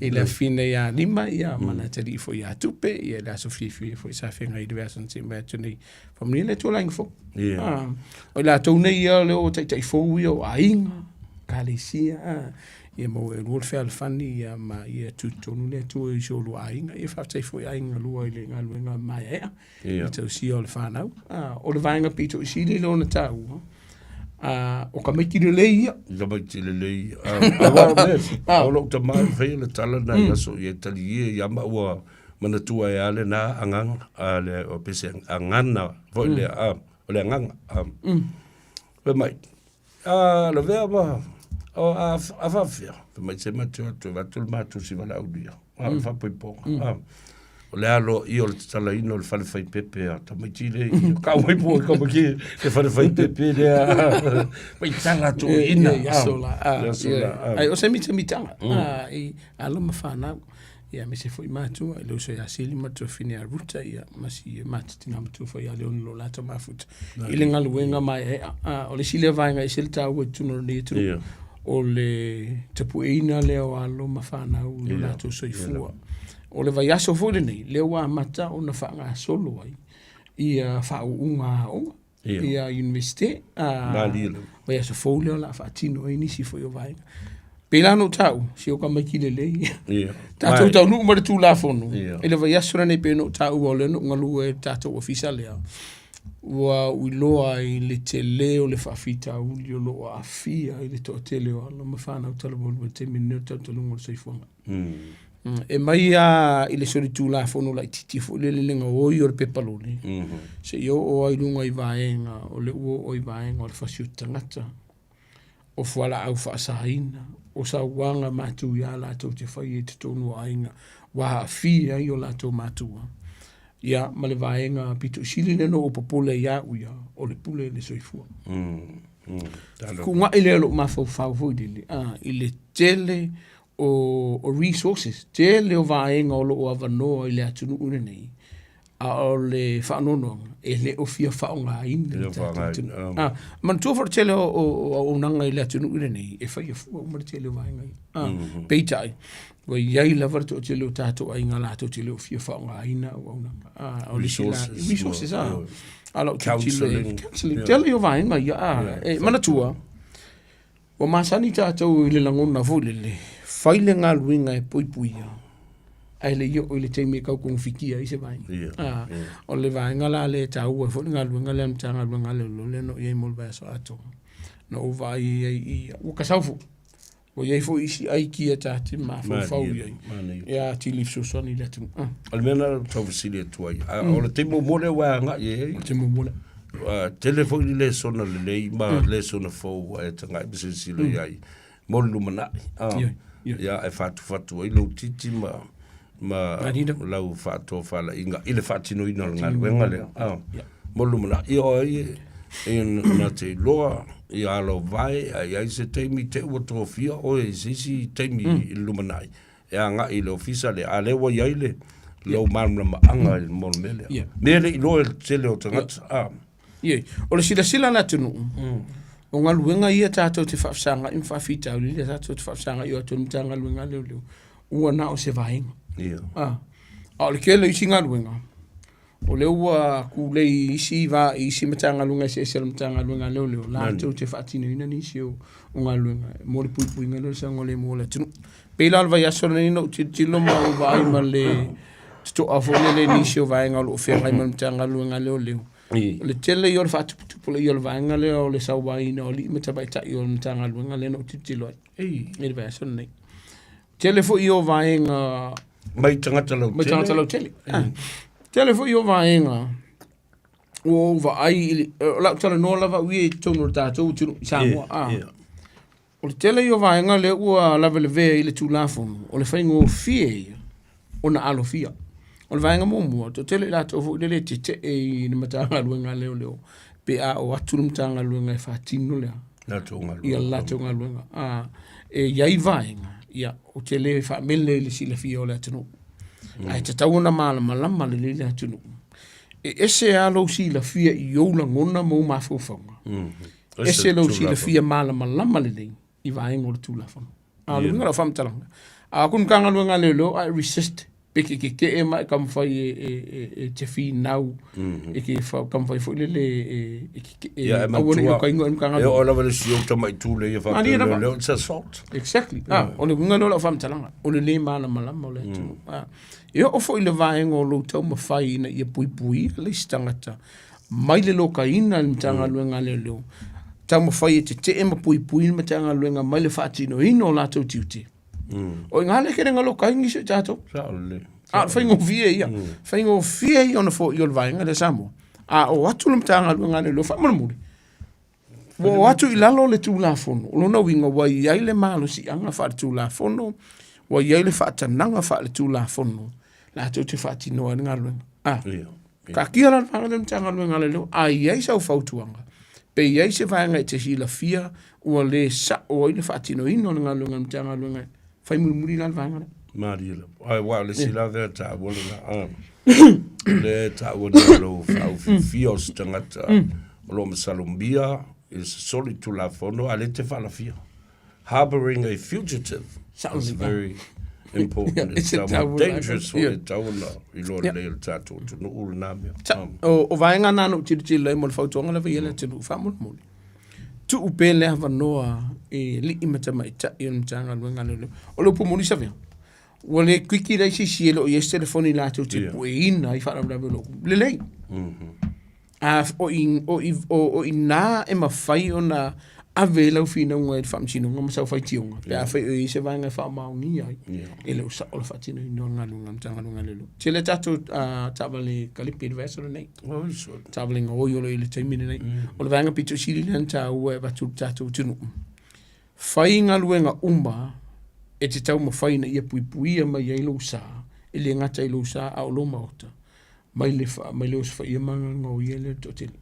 I le afine ia Lima, ia ma le atalii foi ia Tupe, ia le aso fiafia foi sa feagai i le vaiaso na tea mai atu nei. Faamanuia le Atua i le aiga fou. O i latou nei ia o lea ua taitai fou ia o aiga, ekalesia, ia maua e oulua le fealofani ia ma ia tutotonu le Atua i so oulua aiga. Ia faafetai foi aiga lua i le galuega maeaea i le tausia o le fanau. O le vaega pito i sili lona taua, o tamaiti lelei ia. Tamaiti lelei ia. Aua o mea, o lou tama e faia le tala na i aso ia e talie ia ma ua manatua e a lena agaga, a le, o pese agana foi lea, a, o le agaga. Fai mai, A lavea ma o a a faafefea fai mai se matou atu e avatu le matou sivalaaulia a o le faapoipoga a o le alo ia o le tatalaina o le fale faipepe a tamaiti le i kau mai po ka maki le fale faipepe lea mai tala toeaina Ia aso la a aso la ai o se mitamitaga a i alo ma fanau ia aemaise foi matua i le uso ia Sili ma le tuafafine ia Ruta ia ma si matou tina matua foi ia Leone lo latou mafuta i le galuega maeaea. A o le isi lea vaega e ese le taua i totonu o lenei atunuu o le tapueina lea o alo ma fanau i lo latou soifua. O le vaiaso foi lenei lea ua amata ona faagasolo ai ia faauuga aoga ia Iunivesite, vaiaso fou lea o le a faatino ai nisi foi o vaega. Pei la ona ou taua, si ou tamaiti lelei ia. Tatou taunuu ma le Tulafono, i le vaiaso lenei pei ona ou taua o lea na ou galue ai i le tatou ofisa lea, ua ou iloa ai le tele o le faafitauli o lo o aafia ai le toatele o alo ma fanau talavou i le taimi lenei o le talutaluga o le soifuaga. E mai lava i le solitulafono laitiiti foi lele le gaoi o le pepa loli, seia oo ai i luga i vaega o lea ua oo i vaega o le fasi o tagata, o fualaau faasaina, o sauaga matuia latou te faia i totonu o aiga ua aafia ai o latou matua. Ia, ma le vaega pito i sili lea na ou popole ai au ia, o le pule i le soifua. Fetuunai lea o lou mafaufau foi lele, a, i le tele o, o resources, tele o vaega o lo o avanoa i le atunuu lenei, a o le faanoanoaga, e le o fia faaaogaina le tatou atunuu. Ah, manatua foi le tele o, o, o auaunaga i le atunuu lenei, e faia fua uma le tele o vaega ia. Ah, mm -hmm. Peitai, ua i ai lava le toatele o tatou aiga latou te le o fia faaaogaina auaunaga. Ah, o le isi la, resources, ah. A lau counseling, counseling, tele o vaega ia, ah, e manatua, Ua masani tatou i le lagona foi lele, fai le galuega e puipuia, ae le i oo i le taimi e tau kogofitia ai se vaega. Yeah, ah, yeah. O le vaega la lea e taua ai foi le galuega lea a le Matagaluega a Leoleo lea na ou i ai mo le vaiaso atoa. Na ou vaai ai i, ua kasau foi, ua i ai foi isi aikia ta te mafaufau i ai, ia atili fesoasoani i le atunuu. Ah. O le mea lena ou te tau fesili atu ai, a, o le taimi muamua lea ua agai i ai? O le taimi muamua lea. Tele foi ni lesona lelei ma lesona fou ua e tagai ma silasila i ai mo le lumanai. Ia, e fatufatu ai lou titi ma ma lau faatofalaiga i le faatinoina o le galuega lea. Mo le lumanai, ia o ai e na te iloa ia alovae a i ai se taimi te ua tofia oe i se isi taimi i le lumanai e agai i le ofisa lea, a lea ua i ai le lou malamalamaaga i le mo le mea lea. Yeah. Mea le iloa e le tele o tagata. Yeah. Ah. Yeah. O le silasila a le atunuu, o galuega ia tatou te faafesagai ma faafitauli ia tatou te faafesagai o atu i le Matagaluega a Leoleo, ua na o se vaega. Yeah. Ah. A o le tele o isi galuega, O lea ua tulei i isi va i isi Matagaluega eseese a le Matagaluega a Leoleo latou te faatinoina nisi o, o galuega mo le puipuiga lea o le saogalemu o le atunuu. Pei la o le vaiaso lenei na ou tilotilo ma ou vaai ma le totoa foi lele i nisi o vaega o lo o feagai ma le Matagaluega a Leoleo. O le tele ia o le faatuputupulaia o le vaega lea o le sauaina o alii ma tamaitai o le Matagaluega lea na ou tilotilo ai i le vaiaso lenei. Tele foi o vaega mai tagata lautele. Mai tagata lautele. Ah. Tele foi o vaega ua ou vaai i le, o lau talanoa lava au ia i totonu o le tatou atunuu i Samoa. Ah. O le tele ia o vaega lea ua lavelavea i le Tulafono, o le faigofie ia ona alofia. O le vaega muamua, toatele i latou foi lele e tetee i le Matagaluega a Leoleo pe a o atu le Matagaluega e faatino le latou galuega. Ia le latou galuega. A, e i ai vaega, ia, ou te le faamele i le silafia o le atunuu. Ae tatau ona malamalama lelei le atunuu. E ese lava lou silafia i ou lagona ma ou mafaufauga. Ese lou silafia malamalama lelei i vaega o le Tulafono. A o le uiga o lau faamatalaga, a o atu le Matagaluega a Leoleo ae resist pe ke keke'e ma e taumafai e, e, e, e te finau, e ke taumafai foi lele e, e keke'e, Ia, e aua ne i manatua, okaina e le e Matagaluega. oo lava i le sui o tamaitu le ia Malie faapea lava. leoleo, it's assault. Exactly. Ah, o le uiga lea o lau faamatalaga, o le lē malamalama o le atunuu. Ah, e oo foi i le vaega o lou taumafai ina ia puipuia le isi tagata mai le lokaina i le Matagaluega a Leoleo, taumafai e tetee ma puipui le Matagaluega mai le faatinoina o latou tiute. O i ina lea e tele ina lokaina nisi o i tatou. Sao lelei. A o le faigofie ia, faigofie ia ona foia o le vaega lea Samoa. A o atu le Matagaluega a Leoleo, faamolemole, ua o atu i lalo le Tulafono, o lona uiga ua i ai le malosiaga faaletulafono, ua i ai le faatanaga faaletulafono latou te faatinoa ai le galuega. A, taatia la le vaega lea i le Matagaluega a Leoleo, a i ai sau fautuaga, pe i ai se vaega e te silafia ua le sao ai le faatinoina o le galuega a le Matagaluega, fai mulimuli la le vaega lea. Malie lava. Ai, aua o le isi lava taua lena. Ah. Le taua nei o lou faaufiufia o se tagata o lo o masalomia i se solitulafono a le te faalafia. Harboring a fugitive is very important. It's It's a tau taua dangerous Yeah. foi e tau ona iloa lelei e le tatou atunuu lena mea. O vaega na na ou tilotilo ai mo le fautuaga lava ia le atunuu faamolemole. Tuu pea le avanoa i alii ma tamaitai o le Matagaluega a Leoleo. O le upu moni Savea, ua le kuiki leai se isi e le o i ai se telefoni latou te pueina ai faalavelave o lo o lelei. A o i, o i, o, o i nā e mafai ona Ave ai lau finauga i le faamasinoga ma sau faitioga pe afai o i ai se vaega e faamaonia ai e le o sao le faatinoina o le galuega a le Matagaluega a Leoleo. Tele a tatou taavale kalipi i le vaiaso lenei, taavale gaoi o lo o i ai i le taimi lenei. O le vaega pito sili lea ona taua e avatu i le tatou atunuu, fai galuega uma e te taumafai ina ia puipuia mai ai lou sa, e le gata i lou sa a o lou maota mai le mai le osofaia ma gaoia lea e toatele.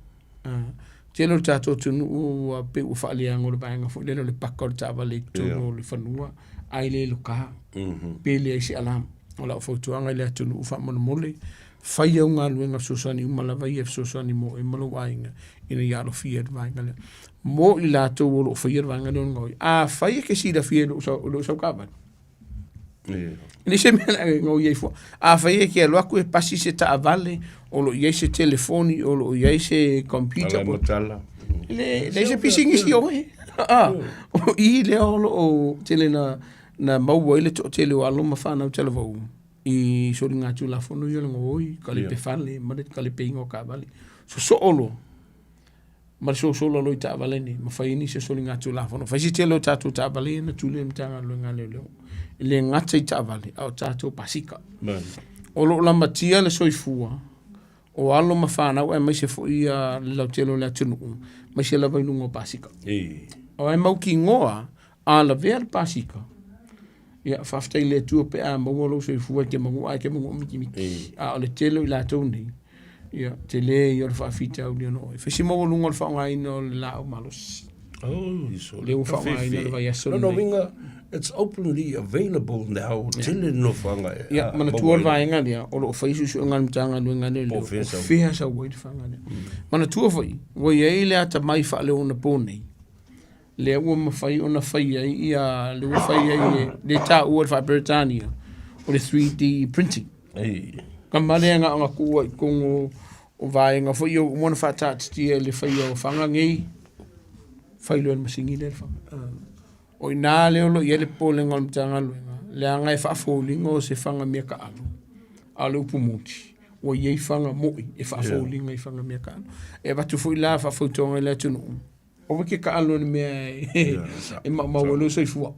Tele o le tatou atunuu ua pei ua faaleaga o le vaega foi lele o le paka o le taavale i totonu o le fanua ae le loka pe leai se alarm. O lau fautuaga i le atunuu faamolemole, fai au galuega fesoasoani uma lava ia e fesoasoani mo oe ma lou aiga ina ia alofia i le vaega lea. Mo i latou o lo o faia le vaega lea o le gaoi, afai e te silafia e le o sau taavale, E leai se mea o le a gaoi ai fua. Afai e te alu atu e pasi se taavale, o lo o i ai se telefoni, o lo o i ai se computer. Ala matala. E leai se pisinisi o oe. Ah, o i lea o lo o tele na, na maua ai le toatele o alo ma fanau talavou i soligatulafono ia o le gaoi, kalepe fale ma le kalepeina o taavale. Sosoo loa ma le sosolo loa i taavale nei ma fai ai nisi o soligatulafono. Fai si tele o tatou taavale ia na tuli e le Matagaluega a Leoleo. E le gata i taavale, a o tatou pasika. O lo o lamatia le soifua o alo ma fanau aemaise foi ia le lautele o le atunuu, aemaise lava i luga o pasika. O ai mautinoa a lavea le pasika, ia faafetai i le Atua pe a maua lou soifua e te manua ae te manua mitimiti. A o le tele o i latou nei, ia tele ia o le faafitauli ona oe. Fai si maualuga o le faaaogaina o le laau malosi. Oh, so Lea ua faaaogaina le vaiaso No, no, lenei. winga, it's openly available now. Tele nofoaga e. Ia, manatua le vaega lea, o lo o fai suesuega a le Matagaluega a Leoleo, Po o fea o sau. fea sau ai le fanga lea. Manatua foi, ua i ai le atamai faaleonapo nei, lea ua mafai ona fai ai ia lea ua fai ai le, le taua le faa-Peretania o le 3D printing. Ei. Ka male na ona tuua i totonu o vaega foi ia ua uma ona faataatitia i le faia o fana nei, fai loa e le masini lea le fana. O i ina lea o lo o i ai le popolega o le Matagaluega, leaga e faafoliga o se fana mea taalo, a o le upu moni, ua i ai fana moi e faafoliga i fana mea taalo. E avatu foi la faafautuaga i le atunuu, Aua e te taalo i le mea e maumau ai lou soifua.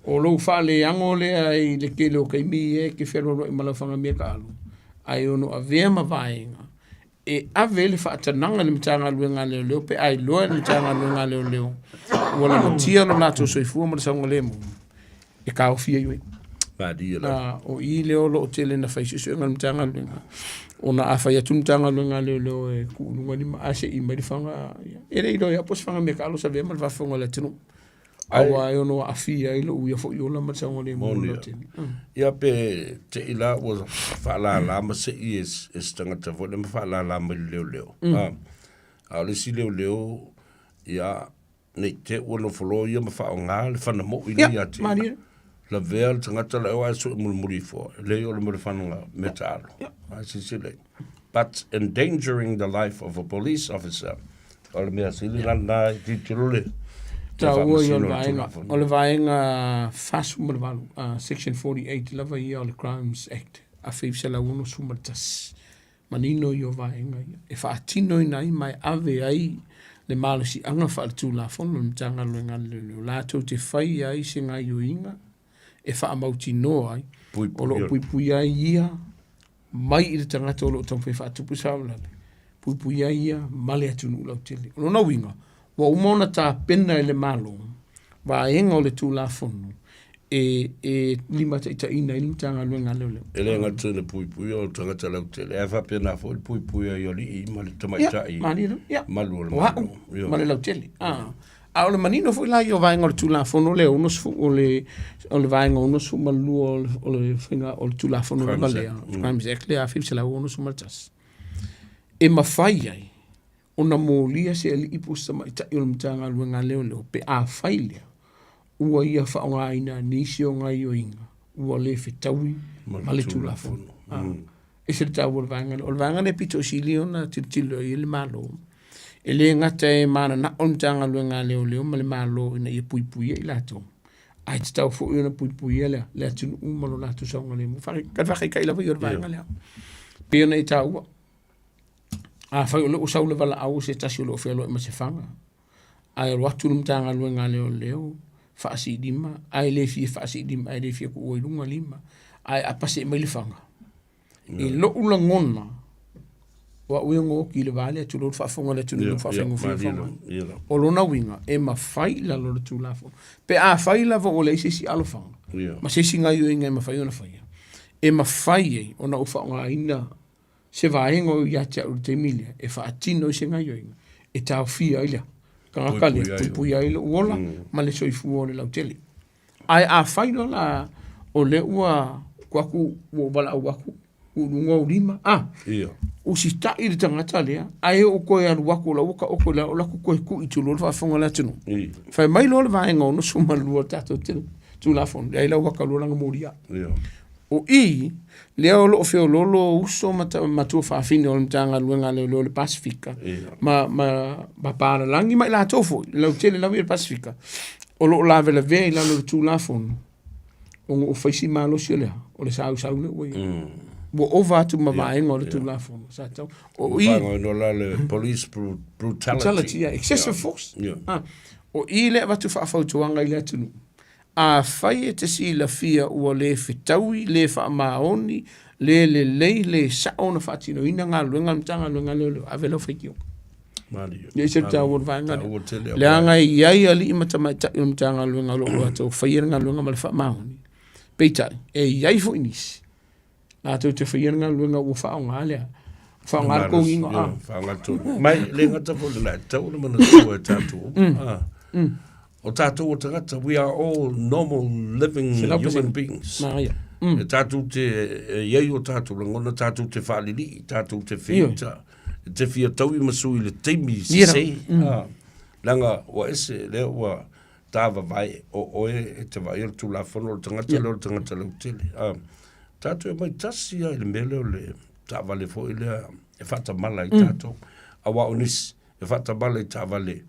O lou faaleago lea i le tele o taimi ia e te fealualuai ma lau fana mea taalo, ae ono avea ma vaega e ave ai le faatanaga i le Matagaluega a Leoleo pe a iloa e le Matagaluega a Leoleo ua lamatia lo latou soifua ma le saogalemu. e taofi ai oe. Malie lava. O i lea o lo o tele na fai suesuega a le Matagaluega, ona a fai atu le Matagaluega a Leoleo e tuu i luga lima ae se i mai le fana, e le iloa ia po o se fana meataalo sa avea ma le faafofoga a le atunuu. Aua e ono aafia ai lou ia foi ola ma le saogalemu o le lautele. Ia pe te i la ua faalala ma se i e se tagata foi lea ma faalala mai le leoleo. A o le isi leoleo, ia, Ne i te ua nofo loa ia ma faaaoga le fana moi lea ia te. Malie. Lavea le tagata la e sue mulimuli ifo. E leai o le mea fana mea taalo. Ai silasila i. But endangering the life of a police officer. O le mea sili la lena e tilotilo le taua ia o le vaega o le vaega 48 section 48 lava ia o le Crimes Act 1961 Manino ia o vaega ia e faatinoina ai ma e ave ai le malosiaga faaletulafono i le Matagaluega a le Leoleo latou te faia ai se gaioiga e faamautinoa ai o lo o puipuia ai ia mai i le tagata o lo o taumafai e faatupu se faalavelave, puipuia ai ia ma le atunuu lautele. O lona uiga, ua uma ona tapena e le Malo vaega o le Tulafono e, e limataitaiina ai le Matagaluega a Leoleo. E le gata i le puipuia o tagata lautele, ae faapena foi le puipuia i alii ma le tamaitai ia, malu o le o au Malo. ma le lautele. Ah. A o le manino foi la ia o vaega o le Tulafono lea 60 o le o le vaega 62 o le o le faiga o le Tulafono lava Crimes lea, Act. Mm. Crimes Act lea 1961 e mafai ai ona molia se alii po o se tamaitai o le Matagaluega a Leoleo pe afai lea ua ia faaaogaina nisi o gaoioiga ua le fetaui ma le Tulafono. E ese le taua o le vaega lea. O le vaega lea e pito sili ona tilotilo i ai le Malo. E le gata e mananao le Matagaluega a Leoleo ma le Malo ina ia puipuia i latou, ae tatau foi ona puipuia le, le atunuu ma lo latou saogalemu. Ka faataitai lava ia o le vaega lea. Pei ona e taua, Afai o lea ua sau le valaau a se tasi o lo o fealuai ma se fana, Ae alu atu le Matagaluega a Leoleo faasiilima, ae le fia faasiilima, ae le fia tuua i luga lima, ae a pasee mai Lefaga. I lou lagona, o au ia na oti i le va lea, tulou le faafofoga a le atunuu i lou faafaigofie faaaogaina. O lona uiga, e mafai i lalo o le Tulafono. Pe afai lava ua leai se isi alofaga ma se isi gaoioiga e mafai ona faia, e mafai ai ona ou faaaogaina se vaega o ia te au i le taimi lea e faatino ai se gaoioiga e taofia ai le tagata lea, puipuia ai lou ola ma le soifua o le lautele. Ae afai loa la o lea ua tuu atu ua ou valaau atu tuu i luga ou lima, a usitai le tagata lea, ae ou toe alu atu o la ua taoto i lalo, o la atu toe tui tulou le faafofoga a le atunuu. Fai mai loa le vaega 62 o le tatou Tulafono, leai la ua talu lana molia. O i lea o lo o feoloolo uso ma matuafafine o le Matagaluega a Leoleo o le Pasefika ma, ma, ma papalagi ma i latou foi, le lautele lava ia o le Pasefika, o lo o lavelavea i lalo o le Tulafono ona ua fai si malosi o le a? O le sausau lea ua i ai. Ua ova atu ma vaega o le Tulafono sa tatau. O i... Ua la le police brutality. Brutality, yeah. Excessive force. Ah, o i lea avatu faafautuaga i le atunuu. Afai e te silafia ua le fetaui, le faamaoni, le lelei, le sao ona faatinoina galuega a le Matagaluega a Leoleo, ave lau faitioga. Malie. E ese le taua o le vaega lea. Taua tele au. Leaga e i ai alii ma tamaitai o le Matagaluega o lo o latou faia le galuega ma le faamaoni. Peitai, e i ai foi nisi latou te faia le galuega ua faaaoga le a? Faaaoga le toniga, a. Faaaoga le toniga. Mai, le gata foi lena, e tatau ona manatua e tatou uma. O tatou o tagata, we are all normal living human beings. Manaia. E tatou te, e i ai o tatou lagona, tatou te faalilii, tatou te feita, e te fia taui ma sui i le taimi sese. Leaga ua ese, lea ua tāvavae o oe e te vaai o le Tulafono o le tagata lea o le tagata lautele. Tatou e omai tasi lava i le mea lea o le taavale foi lea e faatamala ai tatou. Aua o nisi e faatamala i taavale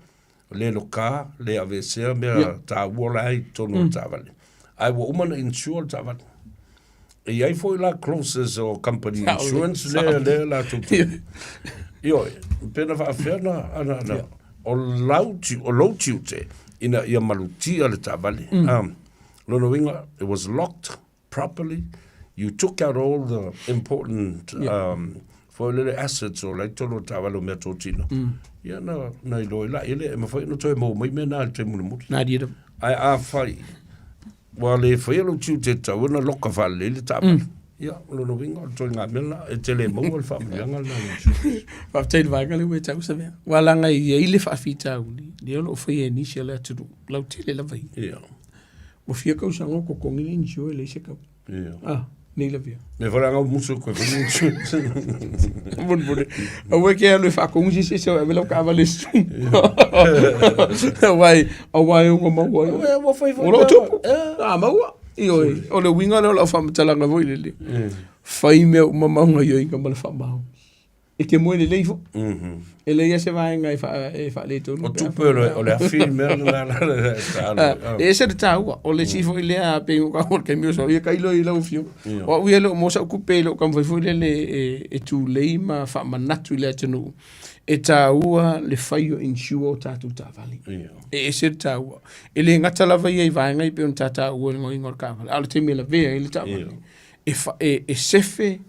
le loka, le aveesea mea taua la e i totonu o le taavale. Ae ua uma ona insure le taavale. E i ai foi la clauses o company insurance lea lea latou te Ioe, pe na faafefea na ana ana o lau tiu o lou tiute ina ia malutia le taavale. Lona uiga it was locked properly, you took out all the important foi lele assets o la i totonu o le taavale o meatotino. Ia na na iloa ai laia lea e mafai ona toe maua mai mea na i le taimi mulimuli. Ae afai Ua le faia lou tiute e tatau ona loka faalelei le taavale. Ia, o lona uiga o le ituaiga mea lena, e te le maua le faamanuiaga lena i le insurance. Faafetai i le vaega lea ua e tau Savea. Aua leaga e i ai le faafitauli lea o lo o faia e nisi o le atunuu lautele lava ia. Ia. Ua fia tausaga o totogi le insure e leai se kau. Ia. Ah, nei lavea. Mea foi leaga o musu e koe fai le insurance. Faamolemole, aua e te alu e faatogu se isi e ave lau taavale e sui. Aua e, aua e ono maua ai. Ua ua fai foi O loo mea. tupu. A maua. Ioe, o le uiga lea o lau faamatalaga foi lele. Fai mea uma ma au gaoioiga ma le faamaoni. E te moe lelei foi. E leai lava se vaega e faa e faaletonu. O tupe o le o le afi le mea lena E ese le taua, o le isi foi lea pei ona taua i le taimi o sola, ia tailo i lau afioga. O au ia e le o maua sau tupe i lou taumafai foi lele e tulei ma faamanatu i le atunuu, e taua le fai o insure o tatou taavale. E ese le taua. E le gata lava ia i vaega ia pei ona ta taua i le gaoiga o le taavale, a o le taimi e lavea ai le taavale, e sefe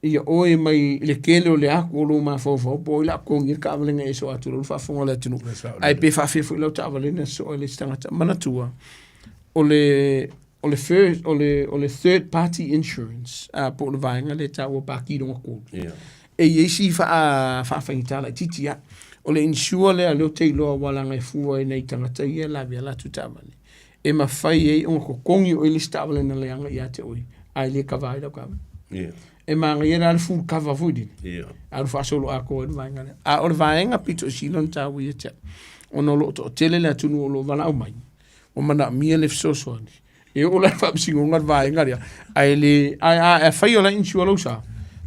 ia oe mai le tele o le atu o lou mafaufau po o ai o le a totogi le taavale na e soa atu loa le faafofoga a le atunuu. Ae pe faafefea foi lau taavale na soa e le isi tagata. Manatua, o le o le first, o le, o le third party insurance, uh, po o le vaega lea e taua paki lona tolu. Yeah. E i ai si faa, faafaigata laitiiti lava. O le insure lea lea ou te iloa aua leaga e fua i nai tagata ia e lavea latou taavale. E mafai ai ona totogi oe i le isi taavale na leaga ia te oe, ae le kava ai lau taavale. Yeah. E manaia la le full cover foi lele. Yeah. Alu faasolo atoa ai le vaega lea. A o le vaega pito sili ona taua ia te au, ona o lo o toatele le atunuu o lo o valaau mai, ua manaomia le fesoasoani. E oo la i le faamasinoga le vaega lea, ae le, ae a fai o la e insure lou sa,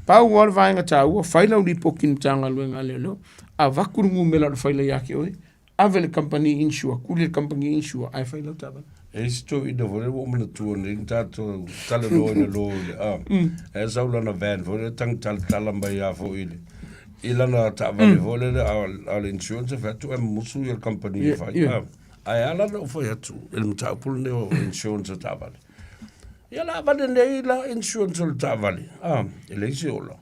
pau lava le vaega taua, fai lau lipoti i le Matagaluega a Leoleo, avatu le numera o le faila ia te oe, Ave le kamupani insure, kuli le kamupani insure ae fai lau taavale. E i si toeaina foi lea ua ou manatua nei na tatou talanoaina loa i le, a, ae sau lana van foi lea tagi talatala mai lava foi i le. I lana taavale foi lele a le insurance e fai atu e musu ia le company e fai. Ae ala ona ou fai atu i le mataupu lenei o insurance o taavale. Ia la avane nei la insurance o le taavale, a, e leai se ola.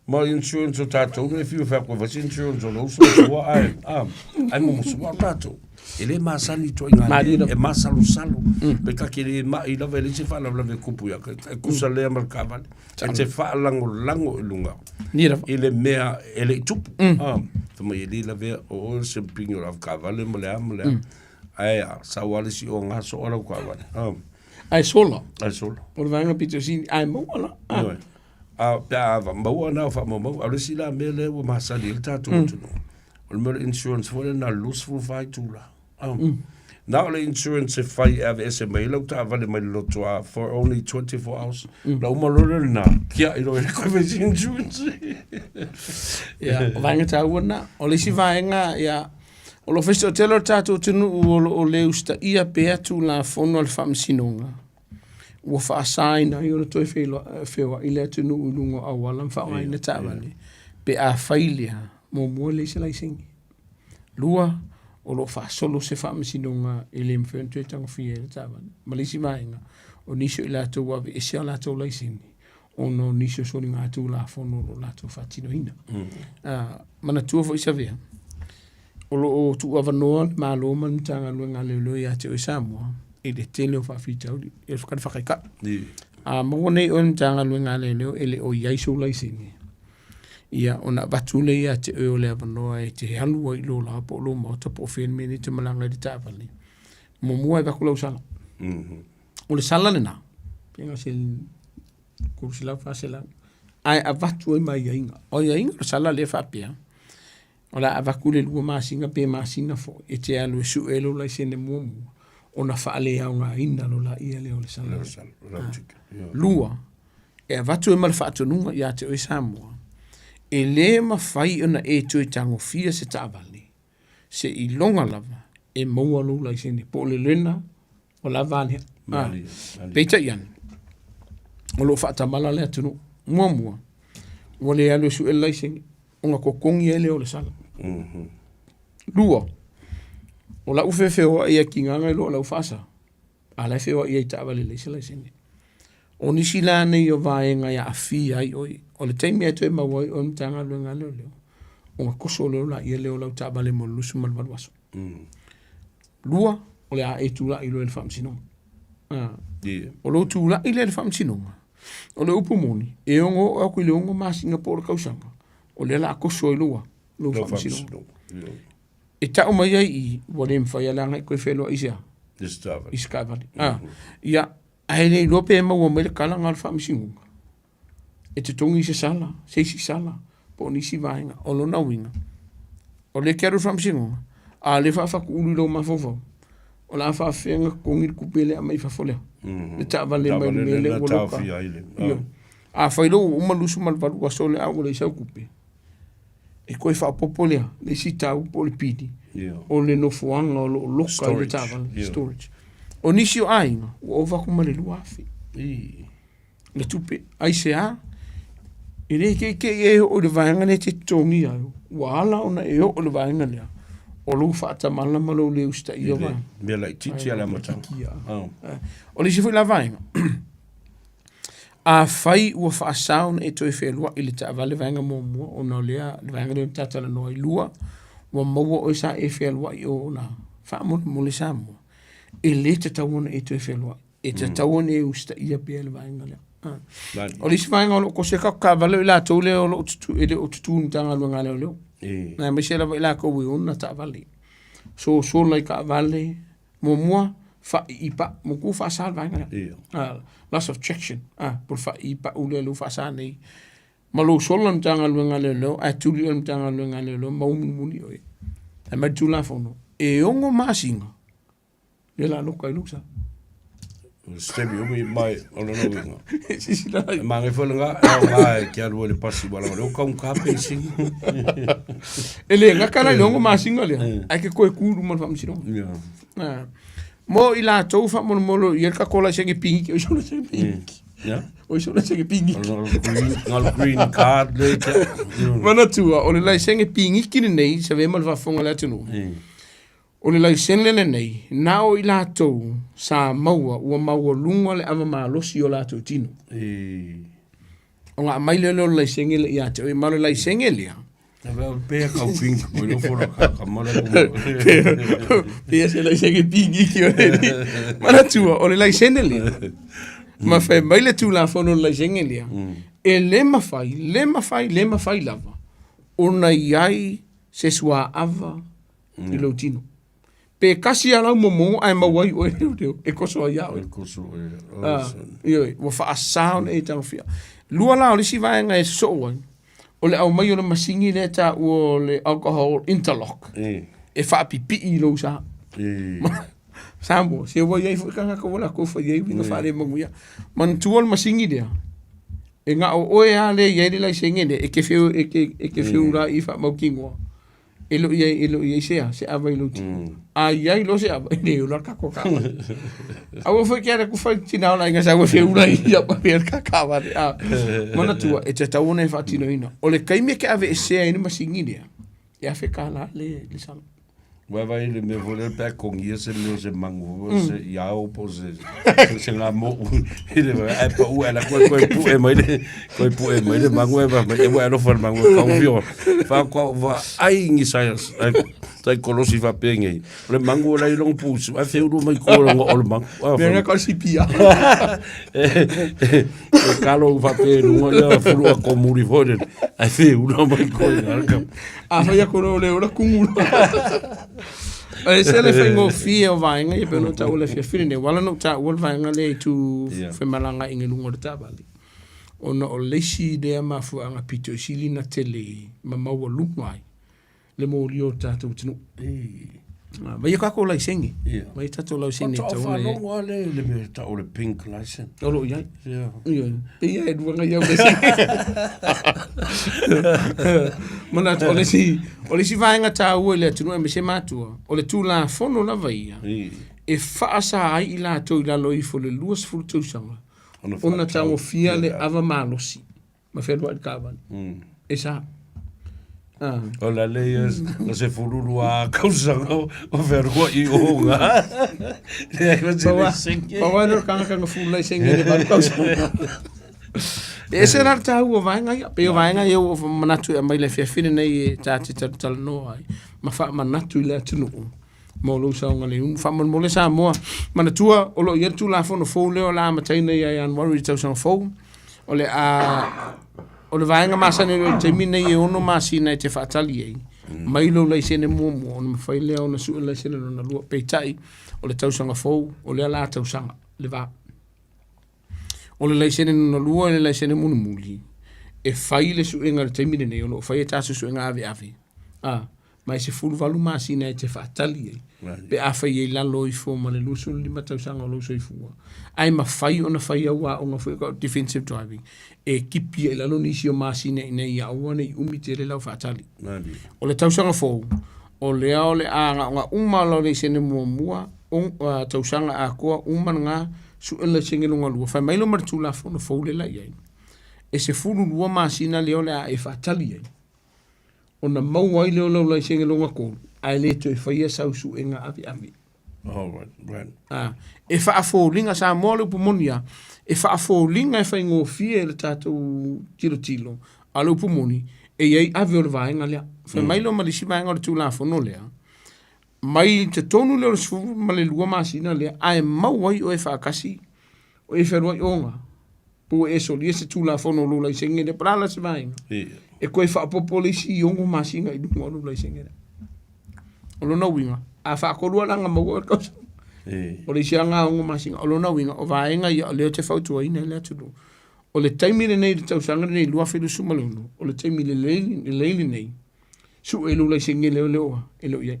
Ma insurance o tatou nei fiu fai atu e fai se insurance o lou soifua ae, a, ae mumusu lava tatou. E le masani i ituaiga mea, e masalosalo. Pe ta te le mai lava e leai se faalavelave e tupu ia te, e tusa lea ma le taavale. E te faalagolago i luga i le mea e le i tupu. A, fai mai e le lavea o oe o le siamupini o le avetaavale ma le a ma le a. Ae a, sau lava le isi o ga soa lau taavale. A. Ae sola. Ae sola. O le vaega pito sili, ae maua la. Ioe. A, pe a maua na o faamaumauga. A o le isi la mea lea ua masani ai le tatou atunuu, o le mea o le insurance foi lea na o le 24 itula. Na o le insurance e fai e aveese mai ai lau taavale mai le lotoa for only 24 hours. Na uma loa lea lena, tiai loa e le toe fai se insurance. Ia, o vaega taua lena. O le isi vaega, ia, o lo o fesootele o le tatou atunuu o lo o le usitaia pea Tulafono a le Faamasinoga ua faasaina ai ona toe feoai le atunuu i luga o auala ma faaaogaina taavale pe afai lea, muamua e leai se laisene. Lua, o lo o faasolo se faamasinoga e le mafai ona toe tagofia ai le taavale. Ma le isi vaega, o nisi o i latou ua aveese a latou laisene ona o nisi o soligatulafono o lo o latou faatinoina. Manatua foi Savea, o lo o tuuavanoa le Malo ma le Matagaluega a Leoleo ia te oe Samoa i le tele o faafitauli, e faataitai. A maua nei oe e le Matagaluega a Leoleo e le o i ai sou laisene, ia ona avatu lea ia te oe o le avanoa e te alu ai i lou laoa po o lou maota po o fea le mea e te malaga ai i le taavale. Muamua e avatu lau sala. O le sala lena, pe na o se 300, 400, ae avatu ai ma aiaiga. O aiaiga o le sala lea e faapea, o le a avatu le 2 masina pe masina foi e te alu e sue lou laisene muamua ona faaleaogaina loa lea o le sala. Lua, e avatu ai ma le faatonuga ia te oe Samoa, e le mafai ona e toe tagofia se taavale seiloga lava e maua lou laisene po o le learner ua lava a lea. Peitai ane, o lo o faatamala le atunuu. Muamua, ua le alu e sue le laisene ona totogi ai lea o le sala. Lua, o lau feofeoai e tiga na i lo lau faasa, a o la e feoai ai i taavale e leai se laisene. O nisi la nei o vaega e aafia ai oe, o le taimi e toe maua ai oe e le Matagaluega a Leoleo, ona toso loa lea o lau taavale mo le 28 aso. Lua, o le a e tulai loa i le faamasinoga. O lou tulai lea i le faamasinoga, o le upu moni, e ono oo atu i le 6 masina po o le tausaga, o lea o le a toso ai lou, lou faamasinoga. E tau mai ai i i, ua le mafai lava ona e toe feloai i se a? I se taavale. Ia, ae le iloa pe maua mai le tala lena o le faamasinoga, e totogi se sala, se isi sala, po o nisi vaega. O lona uiga, o lea e te alu i le faamasinoga, a o lea e faafatuulu i lou mafaufau, o le a faapefea ona totogi le tupe lea e aumai i fafo lea, le taavale mai le mea lea ua loka. Afai loa ua uma le 28 aso lea a ua leai sau tupe, e toe faaopoopo lea le isi tau po o le pili o le nofoaga o lo o loka ai le taavale, storage. O nisi o aiga ua ova atu ma le 2,000 le tupe. Aisea? E le ikeike e oo i le vaega lea e te totogia ai, ua ala ona e oo i le vaega lea o lou faatamala ma lou le usitaia o vaega. Mea laitiiti a le amataga. O le isi foi la vaega, Afai ua faasa ona e toe fealuai i le taavale vaega muamua ona o lea le vaega lea na ta talanoa ai. Lua, ua maua oe sa e fealuai ona faamolemole Samoa, e le tatau ona e toe fealuai. E tatau ona e usitaia pea le vaega lea. O le isi vaega o lo o kose tatou taavale o i latou lea o lo o tutu, e le o tutu i le Matagaluega a Leoleo. Aemaise lava i latou e ona taavale. Sosola i taavale, Muamua, faaiipau, manatua faasa le vaega lea. Ia. Loss of traction, po o le faaiipau lea ua faasa nei. Ma lou sola le Matagaluega a Leoleo ae tuli oe e le Matagaluega a Leoleo ma ua mulimuli oe. Fai mai le Tulafono, e 6 masina lea o le a loka ai lou sa. O se taimi umi mai o lona uiga. Silasila E manaia foi lena, e aoga e te alu ai i le pasi aua leaga o lea ua taugata penisini. E le gata la i le 6 masina lea, ae te toe tu i luma o le faamasinoga. Ia. Mo i latou faamolemole o i ai le tatou laisene piniki, oi solo se piniki. Yeah. Oi so laisenge pigiki. O le green card le te. Manatua, o le laisenge pigiki lenei, sa vema le faafofoga le atunuu. O le laisene lenei, na o i latou sa maua ua maualuga le ava malosi o latou tino. Ona aumai lea o le laisene lea ia te oe, ma o le laisene lea, Pei se laisene pigiki o le Manatua, o le laisene lea, ma fai mai le Tulafono o le laisene lea, e le mafai, le mafai, le mafai lava ona i ai se suaava i lou tino. Pe kasi lava lau momogo ae maua ai oe leoleo e koso ai ia oe. Ah, ioe, ua faasa ona e tagofia. Lua la o le isi vaega e sosoo ai, o le aumai o le masini lea e taua o le alcohol interlock e faapipii i lou sa. Samoa, se ua i ai foi tagata ua latou fai ai uiga faalemanuia. Manatua le masini lea, e na o oe lava lea e i ai le laisene lea e te feu, e te, e te feulai faamautinoa. E le o i ai, e le o i ai se a, se ava i lou tino. A i ai loa se ava, e le ola le tatou taavale. Aua foi ke ala ku fai tina o le aiga sa ua feula i ia pa pea le taavale. A, manatua, e tatau ona e faatinoina. O le taimi e te aveesea ai le masini lea, e $1,000 le, le sala. Ua vai le mea foi lea pe a togia se mea o se mago foi, se iao po o se se gamou i le ae pau ae lako e toe pue mai le toe pue mai le mago e mai e ua alofa le mago e kau fio faatoa ou vaai ni sai sai kolosi faapenei o le mago la i lona pusu ae feulu mai ko logo o le mago. Mea na kau sipia. E kalo faapea i luga ia fulua komuli foi lele ae feula mai ko i ngā A fai aku loa o le ola kumu loa. E se le faigofie o vaega ia pei ona ou taua i le afiafi lenei, ua ala ona ou taua le vaega lea i tu femalagaaiga i luga o le taavale, ona o le isi lea mafuaaga pito i sili ona tele ma maualuga ai le molia o le tatou atunuu. Vaai a tatou laisene, vaai a tatou laisene e tatau ona i ai. Faatoa faalogo lava lea i le mea e tau o le pink license. O lo o i ai. Ioe. Pei lava e lua nai au laisene. Manatu, o le isi, o le isi vaega taua i le atunuu aemaise matua, o le Tulafono lava ia, e faasa ai i latou i lalo ifo o le 20 tausaga ona tagofia le ava malosi. ma fealuai i le taavale. E sa. Ah. O la le ia na se fululu a kausaga o fealuai i o ngā. Le ai ma se le senge. Pau ai le kanga kanga fulu lai senge le valu kausaga. E ese la le tāua o vaega ia. Pei o vaega ia ua manatu e aumai le afiafi lenei e tā te talatalanoa ai. Ma faamanatu i le atunuu mo lou saogalemu. Faamolemole Samoa, manatua o lo o i ai le Tulafono fou lea o le a amataina ia Ianuari i le tausaga fou. O le a o le vaega masani o le taimi nei e ono masina e te faatali ai mai lou laisene muamua ona mafai lea ona sue le laisene lona lua. Peitai, o le tausaga fou, o lea la tausaga, le va. O le laisene lona lua le laisene mulimuli, e fai le suega i le taimi lenei, o lo o fai e tatou suega aveave, a, ma e 18 masina e te faatali ai, pe afai e i lalo ifo ma le 25 tausaga o lou soifua, ae mafai ona fai au aoga foi o defensive driving, e kipi ai i lalo nisi o masina ina ia aua ne i umi tele lau faatali. O le tausaga fou, o lea o le a gaoga uma lau laisene muamua, tausaga atoa uma lena, sue le laisene lona lua, fai mai loa ma le Tulafono fou lea la i ai, e 12 masina lea o le a e faatali ai, ona maua ai lea o lau laisene lona tolu, ae le toe faia sau suega aveave. Oh, right, right. Ah, e faafoliga Samoa le upu moni lava, e faafoliga e faigofie i le tatou tilotilo, a o le upu moni, e i ai ave o le vaega lea. Fai mai loa ma le isi vaega o le Tulafono lea, mai totonu lea o le 12 masina lea, ae maua ai oe faatasi, o e fealuai oga, pe ua e solia se Tulafono o lou laisene lea, po o le a la se vaega, e toe faaopoopo le isi 6 masina i luga o lou laisene lea. O lona uiga, a faatolu lava la ona maua oe le tausaga, o le isi lava lena 6 masina. O lona uiga, o vaega ia o lea ou te fautuaina ai le atunuu, o le taimi lenei i le tausaga lenei 2026, o le taimi lelei lenei, sue i lou laisene leoleo e le o i ai.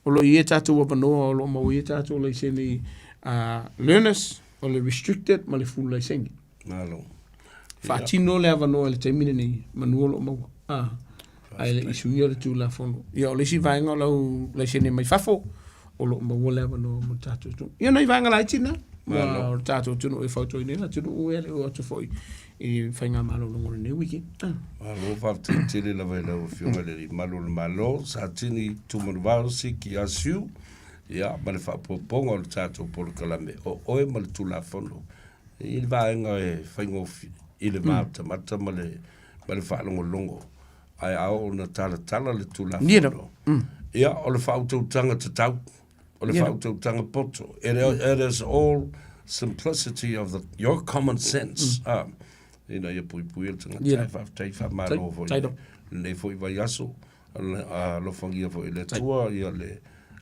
O lo o i ai tatou avanoa o lo o maua ai a tatou laisene learners, o le restricted ma le full laisene. Malo. Faatino le avanoa i le taimi lenei, manu o lo o maua. Ah, ae le i suia le Tulafono. Ia, o le isi vaega o lau laisene mai fafo, o lo o maua le avanoa mo le tatou atunuu. Ia, nai vaega laiti na. Malo. O le tatou atunuu e fautuaina ai le atunuu ia le oo atu foi i faigamalologa o lenei weekend. Malo, faafetai tele lava i lau Afioga i le Alii Malu o le Malo, Satini Tumanuvao Siki Asiu, ia, ma le faaopoopoga o le tatou polokalame o oe ma le Tulafono i le vaega e faigofie i le va o tamata ma le, ma le faalogologo, ae a oo ina talatala le Tulafono, ia, o le faautautaga tatau. O le faautautaga poto. It, it is all simplicity of the, your common sense. Mm. Ah, ina ia puipui le tagata. Yeah. Faafetai faamalo foi. Lenei foi vaiaso. Alofagia foi le Atua ia le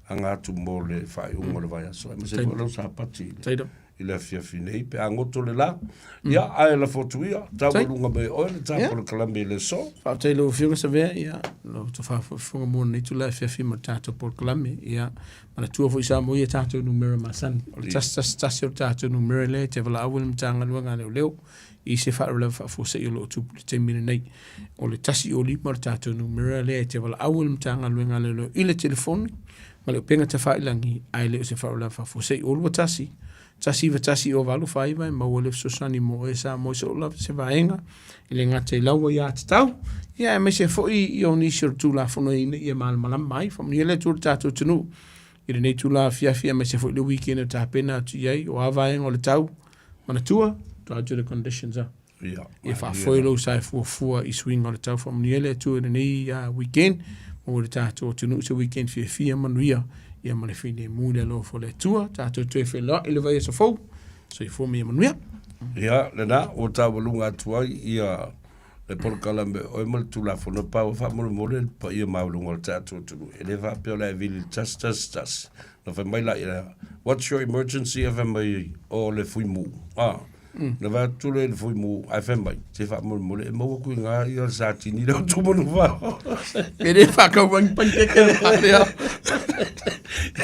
aga atu mo le faaiuga o le vaiaso. Aemaise foi lau Sapati i le, i le afiafi nei pe a goto le la. Ia, ae lafo atu ia, taualuga mai oe le tā polokalame i le aso. Faafetai i lau Afioga Savea, ia, lau tofa faafofoga mo lenei itula afiafi ma le tatou polokalame. Ia, manatua foi Samoa ia tatou numera masani. O le 111 o le tatou numera lea e te valaau ai le Matagaluega a Leoleo i se faalavelave faafuasei o lo o tupu i le taimi lenei. O le 105 o le tatou numera lea e te valaau ai le Matagaluega a Leoleo i le telefoni ma le upega tafailagi, ae le o se faalavelave faafuasei. O 21 191 o 85 e maua le fesoasoani mo oe Samoa i so o lava se vaega e le gata i lau aiatatau, ia aemaise foi i o nisi o le Tulafono ina ia malamalama ai. Faamanuia le Atua i le tatou atunuu i lenei itula afiafi aemaise foi le weekend e tapena atu i ai o a vaega o le tau. Manatua, try to the conditions ah. Ia, Ia faafoe lou sa e fuafua i suiga o le tau. Faamanuia le Atua i lenei weekend, maua i le tatou atunuu se weekend fiafia manuia, ia ma le filemu i le alofa o le Atua. Tatou toe feiloai i le vaiaso fou. Soifua ma ia manuia. Ia, lena, ua taualuga atu ai ia le polokalame o oe ma le Tulafono Pau e faamolemole le paia maualuga o le tatou atunuu. E le faapea o le a e vili i le 111. Na fai mai la, what's your emergency? Ae fai mai, o le fuimu. Ah. Na vaai atu lea i le fuimu ae fai mai, se faamolemole e maua atu i ina ia le Satini lea o Tumanuvao. E le faakauangi panikeke le faalea.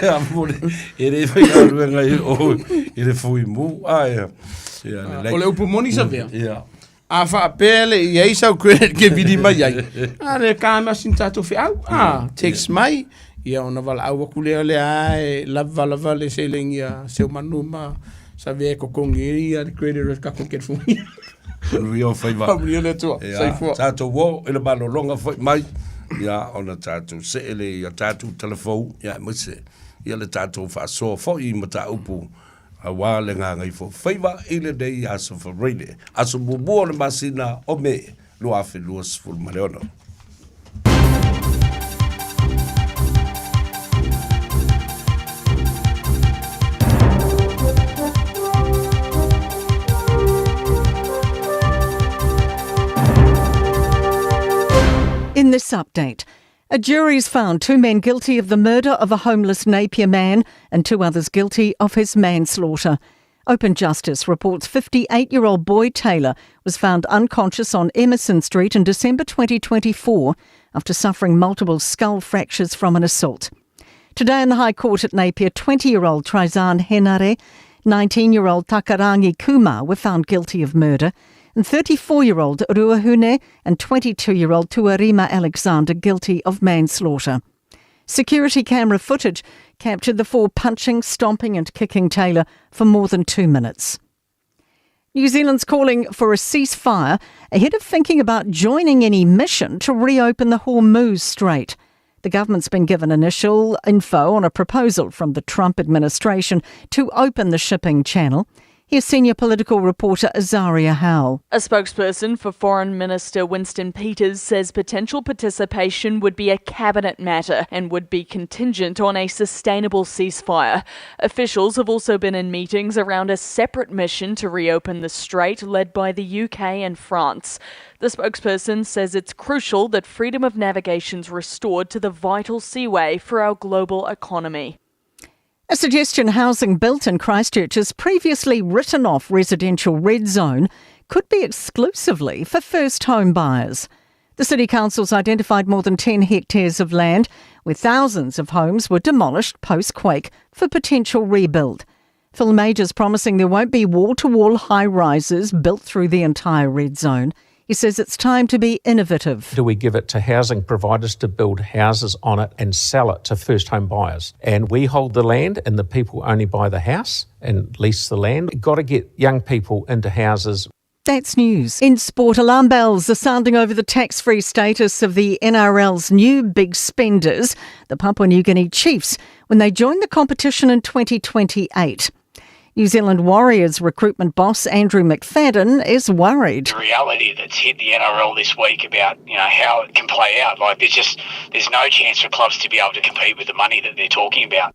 Ia, mole, e le faigaluega i o i le fuimu. Ah, ia. Ia, lelei. O le upu moni Savea. Ia. A faapea le i ai sau credit ke vili mai ai, a le ka ma sin tatou feau, a text mai, ia ona valaau atu lea o lea e lava lava le seleni a Seumanu ma Savea e totogi ai ia le credit o le tatou telefoni. Manuia o faiva. Faamanuia le Atua. Ia, Soifua. tatou o i le malologa foi mai, ia ona tatou see lea i a tatou talafou, ia aemaise ia le tatou faasoa foi i mataupu Aua le gagaifofaiva i lenei aso Faraile, aso muamua o le masina o Me 2026. In this update, a jury's found two men guilty of the murder of a homeless Napier man and two others guilty of his manslaughter. Open Justice reports 58 year old Boyd Taylor was found unconscious on Emerson Street in December 2024 after suffering multiple skull fractures from an assault. Today in the High Court at Napier, 20 year old Trizan Henare, 19 year old Takarangi Kumar were found guilty of murder, and 34 year old Ruahune and 22 year old Tuarima Alexander guilty of manslaughter. Security camera footage captured the four punching, stomping, and kicking Taylor for more than two minutes. New Zealand's calling for a ceasefire ahead of thinking about joining any mission to reopen the Hormuz Strait. The government's been given initial info on a proposal from the Trump administration to open the shipping channel. Here's senior political reporter Azaria Howell. A spokesperson for Foreign Minister Winston Peters says potential participation would be a cabinet matter and would be contingent on a sustainable ceasefire. Officials have also been in meetings around a separate mission to reopen the strait led by the UK and France. The spokesperson says it's crucial that freedom of navigation's restored to the vital seaway for our global economy. A suggestion housing built in Christchurch's previously written off residential red zone could be exclusively for first home buyers. The City Council's identified more than 10 hectares of land where thousands of homes were demolished post quake for potential rebuild. Phil Major's promising there won't be wall to wall high rises built through the entire red zone. He says it's time to be innovative. Do we give it to housing providers to build houses on it and sell it to first home buyers? And we hold the land and the people only buy the house and lease the land. Got to get young people into houses. That's news. In sport, alarm bells are sounding over the tax free status of the NRL's new big spenders, the Papua New Guinea Chiefs, when they join the competition in 2028. New Zealand Warriors recruitment boss Andrew McFadden is worried. The reality that's hit the NRL this week about you know how it can play out, like there's just there's no chance for clubs to be able to compete with the money that they're talking about.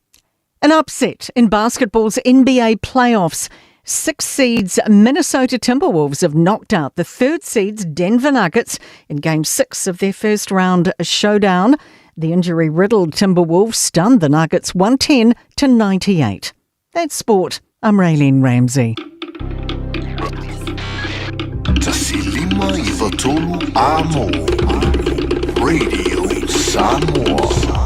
An upset in basketball's NBA playoffs. Six seeds Minnesota Timberwolves have knocked out the third seeds Denver Nuggets in Game 6 of their first round showdown. The injury riddled Timberwolves stunned the Nuggets 110 to 98. That's sport. I'm Raylene Ramsey. Tasi Amo. Radio Samoa.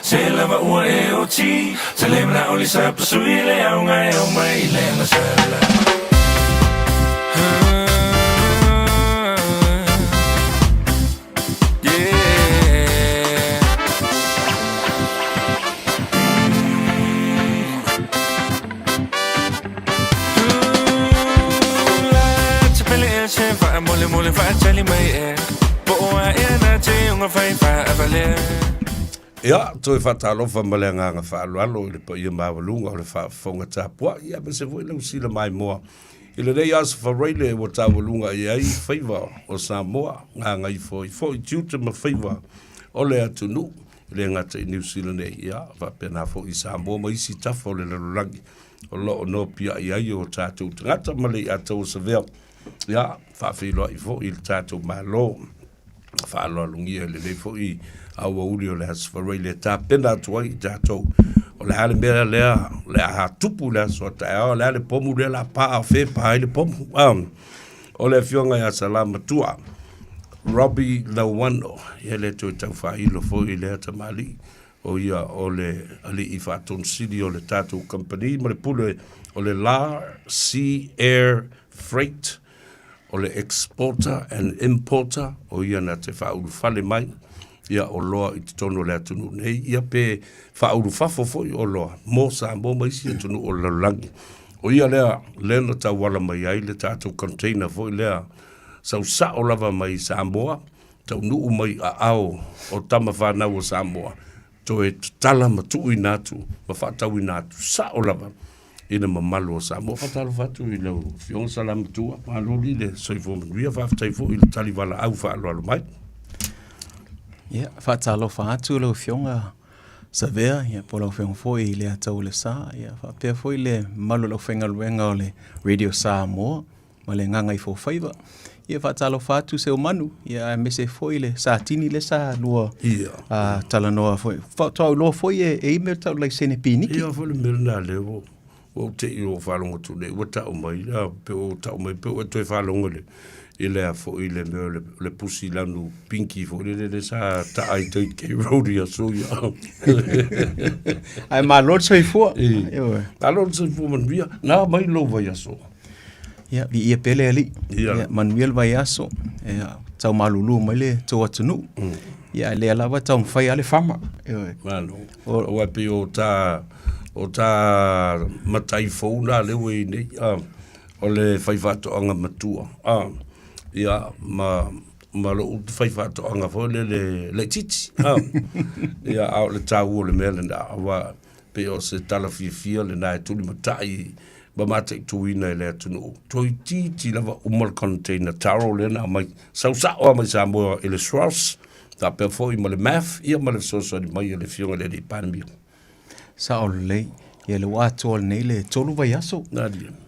Se lava ua e oti Te le mana o le sa pasui le au ngai au mai le masala Ia, toe faatalofa ma le agaga faaaloalo i le paia maualuga o le faafofoga tapuai, aemaise foi lau sila maimoa i lenei aso Faraile ua taualuga i ai faiva o Samoa, gagaifoifo i tiute ma faiva o le atunuu, e le gata i Niu Sila nei, ia, faapena foi i Samoa ma isi tafa o le lalolagi o lo o nopiai ai o tatou tagata ma le Iataua Savea, ia, faafeiloai foi i le tatou Malo. Faaaloalogia i lenei foi aoauli o le Aso Faraile e tapena atu ai i tatou. O le a le mea lea o le a tupu i le aso a taeao, o le a le pomu lea o le a pa a o fea e pa ai le pomu. O le afioga ia Salamatua, Robbie Lauano, ia e le toe tau faailo foi i lea tamalii, o ia o le alii faatonusili o le tatou kamupani ma le pule o le La Sea Air Freight, o le exporter and importer, o ia na te faaulufale mai ia oloa i totonu o le atunuu nei, ia pe faaulufafo foi oloa mo Samoa ma isi atunuu o le lalolagi. O ia lea, lea na tauala mai ai le tatou container foi lea, sau sao lava mai Samoa, taunuu mai i aao o tama fanau a Samoa, toe tatala ma tuuina atu ma faatauina atu sao lava i le mamalu o Samoa. Faatalofa atu i lau Afioga Salamatua, maloli le soifua manuia, faafetai foi i le tali valaau faaaloalo mai. Ia, faatalofa atu lau Afioga Savea, ia, po o lau Afioga foi i Leiataualesa, ia, faapea foi le mamalu o le aufaigaluega o le Radio Samoa ma le Gagaifofaiva. Ia, faatalofa atu Seumanu, ia, aemaise foi le Satini lea sa lua talanoa foi. Faatoa ou iloa foi e i ai mea tau laisene piniki. Ia foi le mea lena lea ua ou te i ou faalogo atu nei, ua tau mai, a, pe ua tau mai, pe ua toe faalogo i le, i le a foi le mea o le, le pusi lanu pinki foi lele lea sa taa i tai K Road i aso ia. Ae malo le soifua. Ioe. Malo le soifua manuia. Na mai lou vaiaso. Ia, viia pea le Alii. Ia, manuia le vaiaso. Ia, tau malulu mai le tou atunuu. Ia, lea lava taumafai lava le fama. Ioe. Malo. Aua e pei o ta, o ta matai fou la lea ua i ai nei, o le faifaatoaga matua. Ia, ma, ma lou faifaatoaga foi lele laitiiti. Ia, a o le taua o le mea lena, aua pei o se tala fiafia lena e tulimatai ma mataituina e le atunuu. Toeitiiti lava uma le container taro lea na aumai, sau sao lava mai Samoa i le SROS, faapea foi ma le MAF, ia ma le fesoasoani mai a le Afioga i le Alii Palemia. Sao lelei. Ia lea ua atoa nei le 3 vaiaso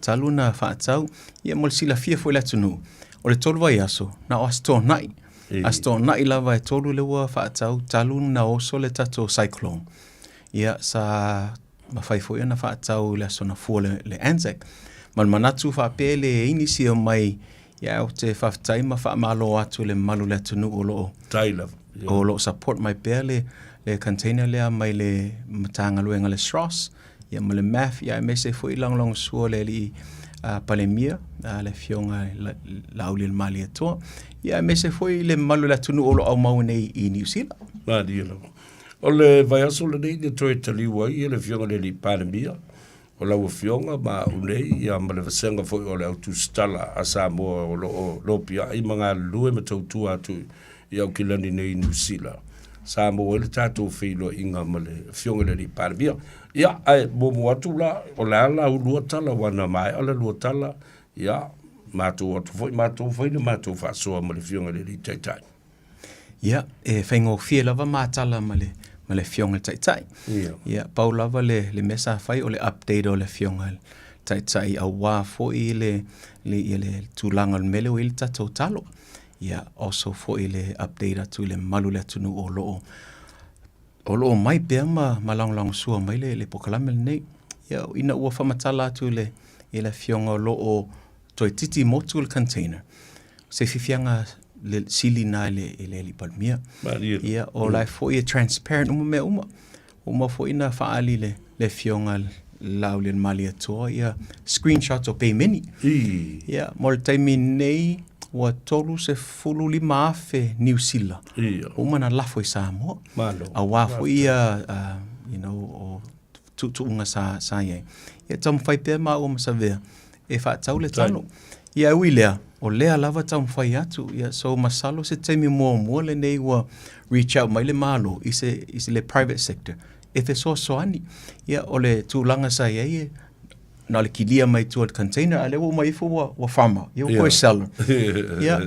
talu ona faatau. Ia mo le silafia foi e le atunuu, o le 3 vaiaso, na o Aso Toonai. Aso Toonai lava e 3 lea ua faatau talu ona oso le tatou cyclone. Ia sa mafai foi ona faatau i le Aso Gafua le Anzac. Ma le manatu faapea e leai nisi e omai, ia ou te faafetai ma faamalo atu i le mamalu o le atunuu o lo o Tai lava. o lo o support mai pea le le container lea mai le Matagaluega le SROS ia ma le MAF ia aemaise foi lagolagosua le alii Palemia le Afioga Laaulialemalietoa ia aemaise foi le mamalu o le atunuu o lo o aumau nei i Niu Sila. Malie lava. O le vaiaso lenei na toe taliu ai le Afioga i le Alii Palemia, o lau Afioga ma au nei, ia ma le vasega foi o le Au Tusitala a Samoa o lo o lopiai ma galulue ma tautua atu i Aukilani nei i Niu Sila. Sa maua ai le tatou feiloaiga ma le Afioga i le Alii Palemia. Ia, ae muamua atu la, o le a la ulua tala aua na maea le lua tala, ia, matou atu foi matou fai le matou faasoa ma le Afioga i le Alii Taitai. Ia, e faigofie lava matala ma le, ma le Afioga i le Taitai. Ia. Ia, pau lava le, le mea sa fai o le update o le Afioga i le Taitai aua foi le, le, ia le tulaga o le mea lea ua i ai le tatou talo. Ia, also foi le update atu i le mamalu o le atunuu o lo o, o lo o mai pea ma, ma lagolagosua mai le, le polokalame lenei. Ia, ina ua faamatala atu i le, i le Afioga o lo o toeitiiti motu le container, se fiafiaga le sili na i le, i le Alii Palemia. Malie. Ia, o la e foi e transparent uma mea uma. Ua uma foi ona faaali le le Afioga i le Laaulialemalietoa ia screenshots o pemeni. Ia, mo le taimi nei ua 35,000 Niu Sila ua uma ona lafo i Samoa. Malo. Aua foi ia you know, o tuutuuga sa, sa i ai. Ia taumafai pea maua ma Savea e faatau le talo. Ia e ui lea, o lea lava taumafai atu. Ia so masalo se taimi muamua lenei ua reach out mai le Malo i se, i se le private sector e fesoasoani. Ia o le tulaga sa i ai e na o le kilia mai tua le container a lea ua uma ifo ua, ua farmer, ia ua toe seller. Ia,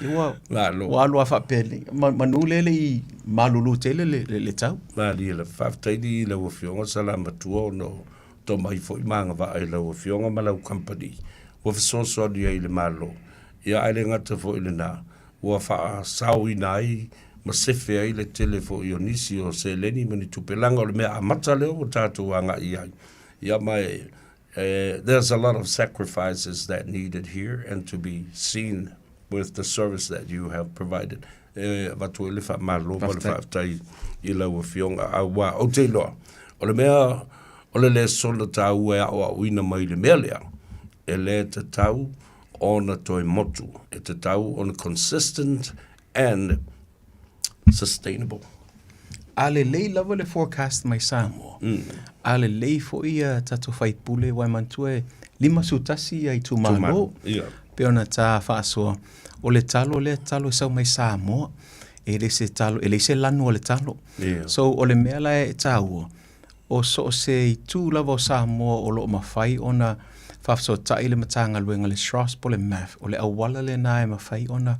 ia ua, ua alu a faapea, manu lea le i malulu tele le, le, le tau. Malie lava. Faafetai i lau Afioga Salamatua ona o tomai foi ma agavaa i lau Afioga ma lau kamupani ua fesoasoani ai i le Malo. Ia ae le gata foi i lena, ua faasaoina ai ma sefe ai le tele foi o nisi o seleni ma ni tupe leaga o le mea amata lea ua tatou agai i ai. Ia ma e, there's a lot of sacrifices that needed here and to be seen with the service that you have provided. E avatu ai le faamalo ma le faafetai i lau Afioga, aua ou te iloa, o le mea o le lesona taua e aoaoina mai i le mea lea, e le tatau ona toe motu, e tatau ona consistent and sustainable. A lelei lava le forecast mai Samoa, a lelei foi ia tatou faipule, aua e manatua e 51 ia itumalo, pei ona ta faasoa, o le talo lea talo e sau mai Samoa, e le se talo, e leai se lanu o le talo. So o le mea la e taua, o so o se itu lava o Samoa o lo o mafai ona faafesootai le Matagaluega le SROS po o le MAF, o le auala lena e mafai ona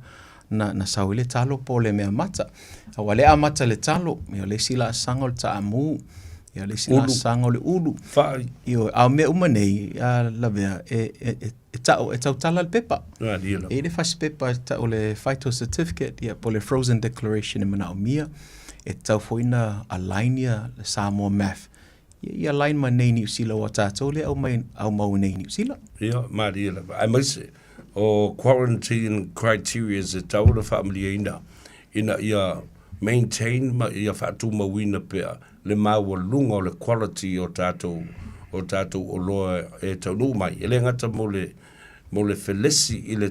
na, na sau ai le talo po o le mea mata. Aua lea amata le talo, ia o le isi laasaga o le taamu, ia o le isi laasaga o le ulu. Fai. Ioe, a o mea uma nei, a Lavea, e, e, e, e tau, e tautala le pepa. E i ai le fasi pepa e tau o le phyto certificate, ia, po o le frozen declaration e manaomia, e tatau foi ona align ia le Samoa MAF, ia, ia align ma nei Niu Sila aua o tatou lea e aumai, aumau i nei Niu Sila. Ia, malie lava. Aemaise o quarantine criterias e tatau ona faamalieina ina ia maintain ma ia faatumauina pea le maualuga o le quality o tatou o tatou oloa e taunuu mai. E le gata mo le mo le felesi i le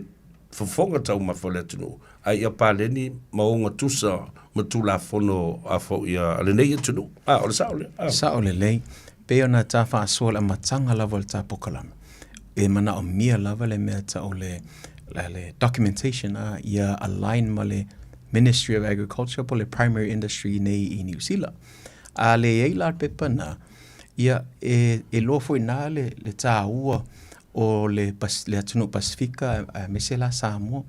fofoga taumafa o le atunuu, a ia paleni ma ogatusa ma Tulafono a foi a lenei atunuu. A, o le sao lea. A. Sao lelei. Pei ona ta faasoa i le amataga lava o le ta polokalame, e manaomia lava le mea tau o le, le documentation, a, ia align ma le Ministry of Agriculture po o le Primary Industry nei i Niu Sila. A leai la le pepa na, ia e, e iloa foi na le, le tāua o le, le atunuu Pasefika aemaise la Samoa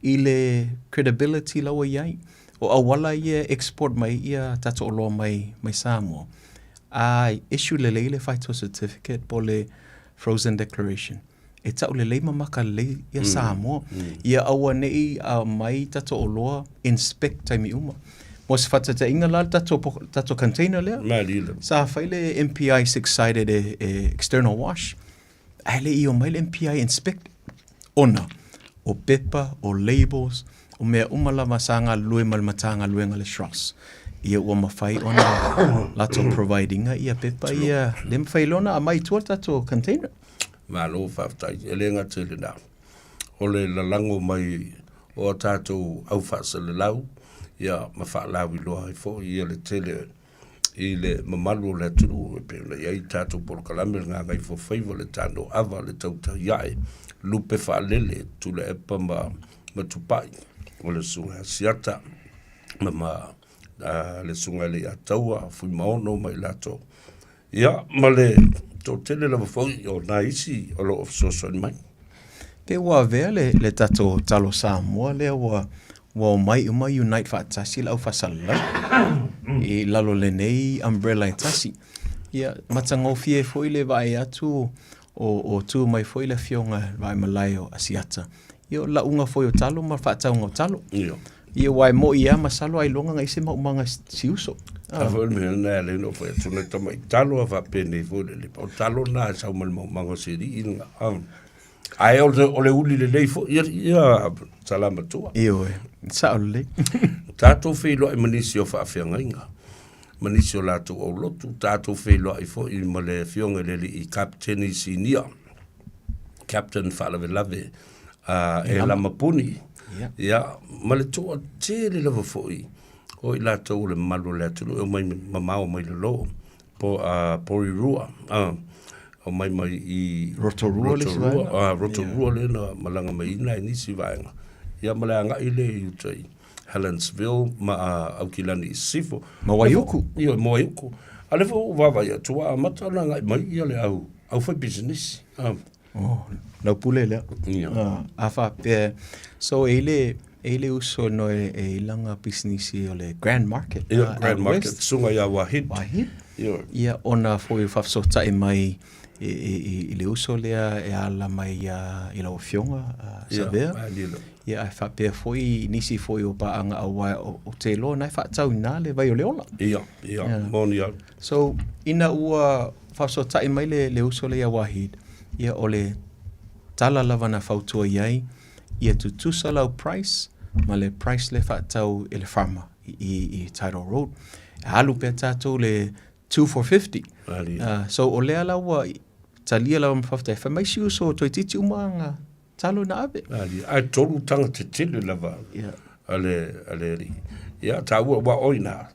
i le credibility la ua i ai. O auala ia e export mai ia tatou oloa mai, mai Samoa, a issue lelei le phyto certificate po o le frozen declaration. E tau lelei ma maka lelei ia Samoa. Ia aua ne i aumai tatou oloa inspect taimi uma. Mo se faataitaiga la le tatou, tatou container lea. Malie. Sa fai le MPI six-sided e, e external wash. Ae le i omai le MPI inspect ona o pepa, o labels, o mea uma lava sa galulue ma le Matagaluega le SROS. Ia ua mafai ona latou provide ina ia pepa ia, le mafai loa ona aumai i tua le tatou container. Malo faafetai. E le gata i lena, o le lalago mai o a tatou au faasalelau, ia ma faalauiloa ai foi ia le tele i le mamalu o le atunuu e pei ona i ai tatou polokalame le Gagaifofaiva, le Tanoava, le Tautaiae, Lupe Faalele, Tuilaepa ma ma Tupai, o le Susuga ia Siata ma ma le Susuga i le Leiataua, Fuimaono ma i latou. Ia, ma le toatele lava foi o nai isi o lo o fesoasoani mai. Pe ua avea le, le tatou talo Samoa lea ua, ua omai uma unite faatasi le au faasalalau i lalo o lenei umbrella e tasi. Ia, matagofie foi le vaai atu o, o tu mai foi le afioga i le Vaimalae o Asiata. Ia, o lauga foi o talo ma le faatauga o talo. Ia. Ia, aua e moni lava masalo ailoga na i se maumaga si uso. A foi le mea lena e ala ai ona ou fai atu, na tamai talo a faapenei foi le lepa. O talo na e sau mai le maumaga o se alii lena. Ae o le, o le uli lelei foi, ia, ia Salamatua. Ioe, sao lelei. Tatou feiloai ma nisi o faafeagaiga. ma nisi o latou aulotu, tatou feiloai foi ma le Afioga i le Alii Kapeteni Sinia, Captain Faalavelave e Lama Puni, ia, ma le toatele lava foi o i latou o le mamalu o le atunuu e omai mamao mai lalo, po, Porirua, omai mai i Rotorua le isi vaega. Rotorua lea na malaga mai ai nai nisi vaega, ia ma le agai lea i uta i Helensville ma Aukilani i Sisifo. Ma Waiuku. Ioe, ma Waiuku. A o lea foi ua ou vaavaai atu ua amata ona agai mai ia le au, au faipisinisi. Oh, lau pule lea. Ia. A faapea, so e i le, e i le uso no e, e i langa pisinisi o le Grand Market. Ia, Grand Market, West. Sunga ia Wahid. Wahid. Ia. Ia, ona foi faafesootai mai i, i, i le uso lea e ala mai ia, i lau afioga, uh, Savea. Ia, ia, ae faapea foi i nisi foi o paaga aua o, o te iloa na e faatau i ina le vai o le ola. Ia, ia, yeah. moni au. So, ina ua faafesootai mai le, le uso lea ia Wahid, ia o le tala lava na fautua i ai, ia tutusa lau price ma le price le faatau i le farmer i, i, i Tidal Road. E alu pea tatou le 2 for 50. So o lea la ua talia lava ma faafetai. Fai mai si uso toeitiiti uma nga talo na ave. Ae tolu tagata tetele lava a le a le alii. Ia taua ua oi na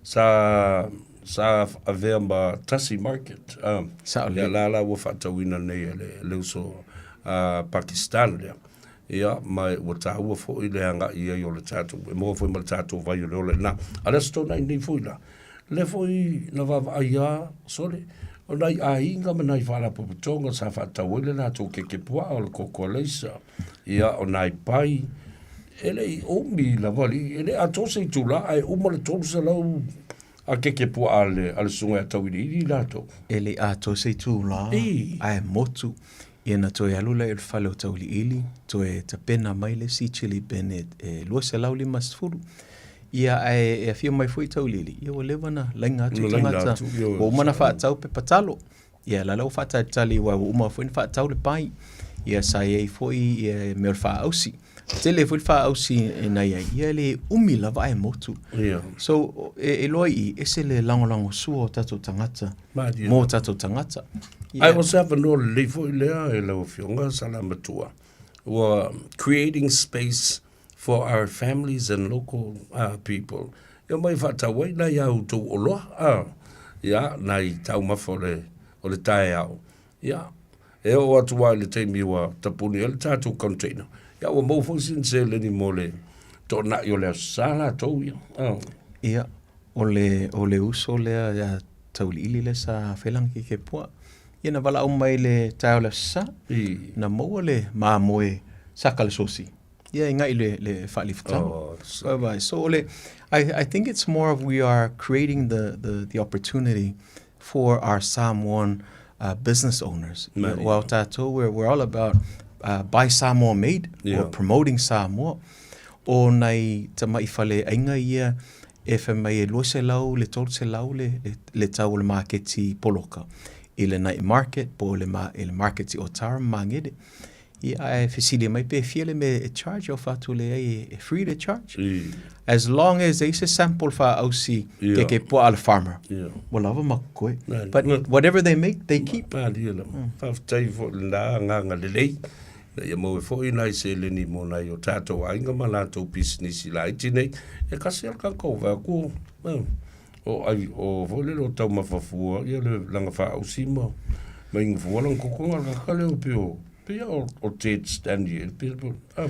sa sa avea ma tasi market. Um, Sao ia la la ua faatauina nei e le, le uso a Pakistan lea. Ia, ma ua taua foi le agai ai o le tatou, e maua foi ma le tatou vai o le ola i ina. A o le Aso Toonai nei foi la, lea foi na vaavaai a, sole, o nai aiga ma nai faalapotopotoga sa faatau ai le latou keke puaa o le koko alaisa, ia, o nai pai, e le i umi lava, e le atoa se itula ae uma le 300 a keke puaa a le, a le susuga ia Tauiliili latou. E le i atoa se itula, ae motu. Ia na toe alu lea i le fale o Tauiliili, toe tapena mai le isi chilly bin e, e 250. Ia ae e afio mai foi Tauiliili, ia ua leva na laina atu tagata, ua uma na faatau pepa talo. Ia la la ua faatalitali aua ua uma foi na faatau le pai. Ia sa i ai foi ia mea o le faaausi. Tele foi le faaausi e na i ai, ia e le umi lava ae motu. Ia. So e, e loa i i, ese le lagolagosua o tatou tagata. Malie. Mō tatou tagata. Ae o se avanoa lelei foi lea e lau Afioga Salamatua, ua creating space for our families and local uh, people. E omai faatau ai nai a outou oloa, uh, ia, nai taumafa o le, o le taeao. Ia, e oo atu lava i le taimi ua tapuni ai le tatou container, ia ua maua foi sina seleni mo le toonai o le Aso Sa latou ia. Uh. Ia, o le, o le uso lea ia Tauiliili lea sa fai lana keke puaa. Ia na valaau mai i le taeao o le Aso Sa, na maua le mamoe saka le sosi. Ia e ga'i le, le faalifotalo. Oh, so, so o le, I, I think it's more of we are creating the, the, the opportunity for our Samoan uh, business owners. Mani. Aua o tatou, we're, we're all about uh, buy Samoa made yeah. or promoting Samoa. O nai tama'i fale aiga ia e fai mai e 200 le 300 le, le, le tau o le maketi poloka i le night market po o le, ma, i le market i Otara ma Magere. Ia, ae fesili mai pe fia le mea e charge au fatu leai e free le charge. Mm. As long as e se sample faausi yeah. ke ke pua a le farmer. Yeah. Ua lava ma koe. Nā, But nā, whatever they make, they keep. Malie lava. Mm. Faafetai foi lena agaga lelei. Ina ia maua foi nai seleni mo nai o tātou aiga ma latou pisinisi laiti nei. E kasi ala kākou vae atu o, o ai o foi lele o taumafa fua ia le langa faausi ma ma inga fua langa kokonga la ka leo pio pia o, o Ted Stanley e pia ah,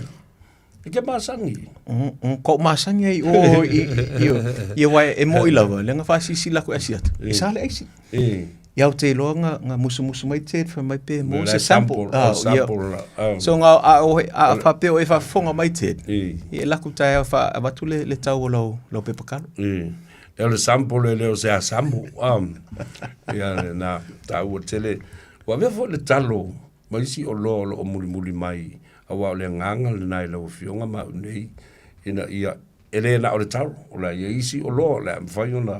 e ke masangi mm, mm, ko masangi ai o i i i wai e moi lava le nga faasisi la ko asiata e sa le aisi e Ia o te iloa nga, nga musumusu mai Ted fai mai pe mo se sample. sample. Ah, sample la. Yeah. So nga a o a faapea o e faafofoga mai Ted. I. E laku taeao fa avatu le, le tau o lau, lau pepa kalo. I. E o le sample e le o se asamu. Um, ia le na taua tele. Ua avea foi le talo ma isi oloa o lo o mulimuli mai aua o le agaga lena i lau afioga ma au nei ina ia E le na o le talo, o le a i ai isi oloa o le a mafai ona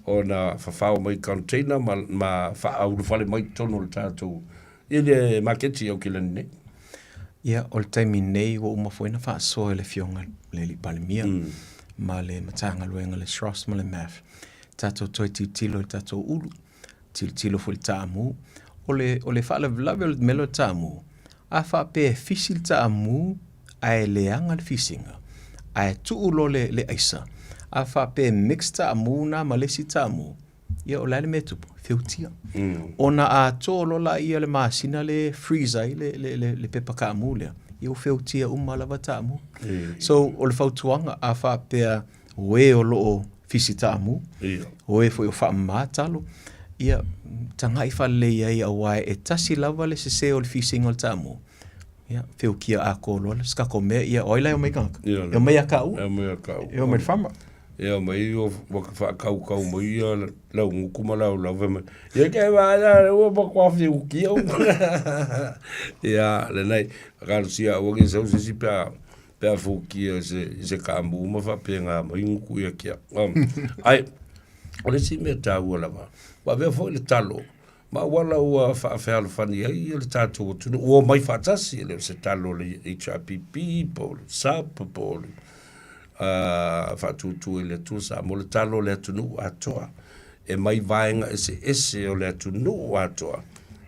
ona fafao mai container ma, ma faaulufale mai totonu o le tatou i le maketi i Aukilani nei. Ia, o le taimi nei ua uma foi ona faasoa e le Afioga i le Alii Palemia mm. ma le Matagaluega le SROS ma le MAF. Tatou toe tilotilo i le tatou ulu, tilotilo foi i le taamu. O le, o le faalavelave o le mea lea o le taamu, a faapea e fisi le taamu ae leaga le fisiga, ae tuu loa le, le aisa, a faapea e mix taamu na ma le isi taamu, ia o le a le mea e tupu? Feutia. Mm. Ona atoa loa laia le masina le freeze ai le, le, le, le pepa kaamu lea, ia ua feutia uma lava taamu. Mm. So, o le fautuaga, a faapea o e o lo o fisi taamu, Ia. o e foi o faamama talo, ia tagai faalelei ai aua e tasi lava le sese o le fisiga o le taamu, ia feukia atoa loa se tatou mea, ia o ai la e omai tagata? Ia, E omai ia kāua. E omai ia kāua. E omai le farmer. Ia mai o waka whaakaukau mai ia lau nguku ma lau lau mai. Ia ke wa la ua pa kwa whiuki au. Ia le nei whakarusia ua ke sau sisi pea pea fukia se se kaamu ma whapenga mai nguku ia kia. Um, ai o le si mea tāua lava. Wa vea foi le talo. Ma auala ua faafealofani ai le tatou atunuu, ua omai faatasi, e le o se talo o le HRPP po o le SUP po o le Faatuatua i le Atua Samoa, o le talo o le atunuu atoa, e mai vaega eseese o le atunuu atoa.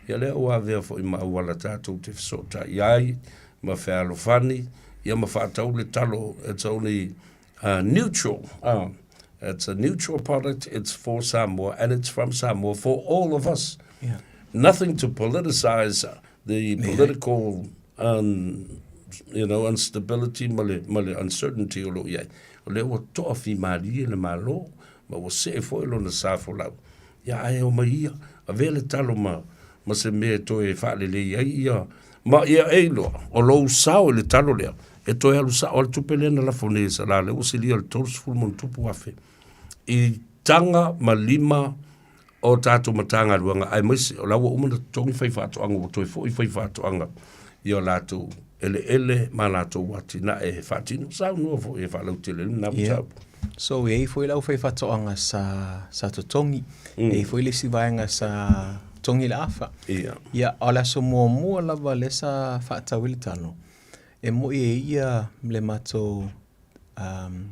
Ia lea ua avea foi ma auala tatou te fesootai ai ma fealofani, ia ma faatau le talo, it's only neutral, It's a neutral product, it's for Samoa and it's from Samoa for all of us. Yeah. Nothing to politicize the political um, you know, instability ma le, ma le uncertainty o lo o i ai. O lea ua toafimalie le Malo, ma ua see foi lona sa folau. Ia ae omai ia, avea le talo ma, ma se mea e toe faalelei ai ia, ma ia e iloa, o lou sao i le talo lea, e toe alu sao le tupe lea na lafo nei e Salā, lea ua silia le 30 ma ona tupu afe, i taga ma lima o tatou Matagaluega, aemaise o la ua uma ona totogi faifaatoaga, ua toe foi faifaatoaga i o latou eleele ma latou atinae e faatino. Saunoa foi e faalautele lena mataupu. So e i ai foi le aufaifaatoaga sa sa totogi, mm. e i ai foi le isi vaega sa totogi le afa. Yeah. Ia, o le aso muamua lava lea sa faatau ai le talo, e moi e ia le matou um,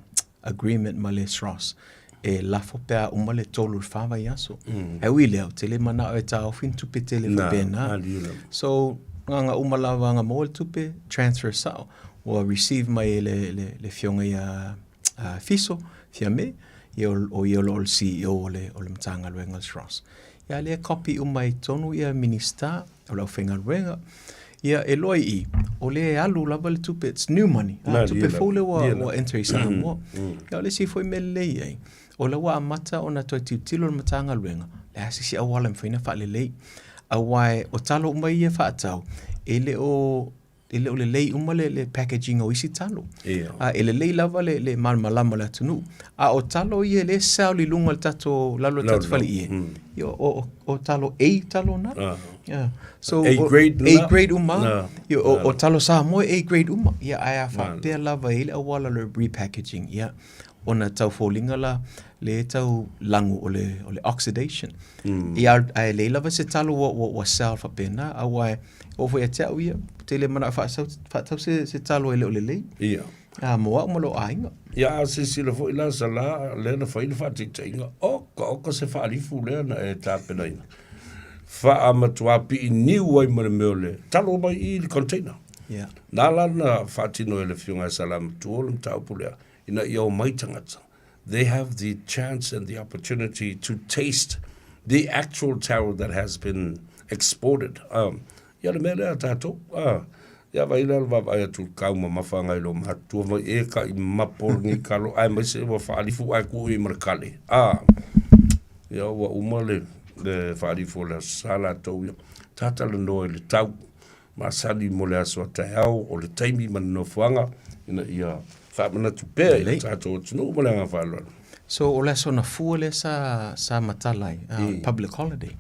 agreement ma le SROS e lafo pe a uma le tolu i le wha vaiaso. Mm. Ae ui lea, ou te le manao e taofi ni tupe tele faapena. So, nganga uma lava nga maua le tupe, transfer sao. Ua receive mai e le, le, le fioga ia uh, Fiso, Fiame, ia o, o ia o lo o le CEO o le, o le Matagaluega o le SROS. Ia lea copy uma i tonu ia Minista o le aufaigaluega. Ia e loa i i, o lea e alu lava le tupe, it's new money. Ah, tupe fou lea ua, ua enter i Samoa. Ia o le isi foi mea lelei ai, o lea ua amata ona toe tilotilo le Matagaluega, le a se isi auala e mafai ona faalelei. Aua o talo uma ia e faatau, e le o e le o lelei uma le, le packaging o isi talo. Ia. A, e lelei lava le, le malamalama o le atunuu. A o talo ia lea e sell i luga o le tatou, lalo o le tatou faleie, mm. ia, o, o, o talo A talo na. Ah. Yeah. So, A grade A grade uma. Na. Ia, o, o talo Samoa A grade uma. Ia, ae a faapea lava e i le auala le repackaging. Ia, ona tau foliga la, le tau lagu o le, o le oxidation. Mm. Ia, ae lei lava se talo ua, ua, ua sell faapena, aua e, oo foi ia te au ia, ou te le manao e faasau, faatau se, se talo e le o lelei. Ia. A, mo au ma lou aiga. Ia, a silasila foi la Salā, lea na fai le faataitaiga, oka, oka se faalifu lea na e tapenaina. Faamatuā pii niu ai ma le mea o le talo mai i le container. Ia. Na ala na faatino e le Afioga ia Salā Matua le mataupu lea, ina ia omai tagata. They have the chance and the opportunity to taste the actual taro that has been exported. Um, ia le mea lea a tātou. Uh, ia vai lea le vaavaai atu i le kau mamafa ngai lo matua mai e ka i mapo lenei kalo ae mai se ua faalifu ae kuu i ma le kale. Ah, ia ua uma le, le faalifu o le aso sa latou ia. Tātalanoa i le tau. Masani mo le aso a taeao o le taimi ma le nofoaga ina ia faamanatu pea i le tatou atunuu ma le agaga faaaloalo. So o le aso Gafua lea sa, sa matala ai, uh, public holiday.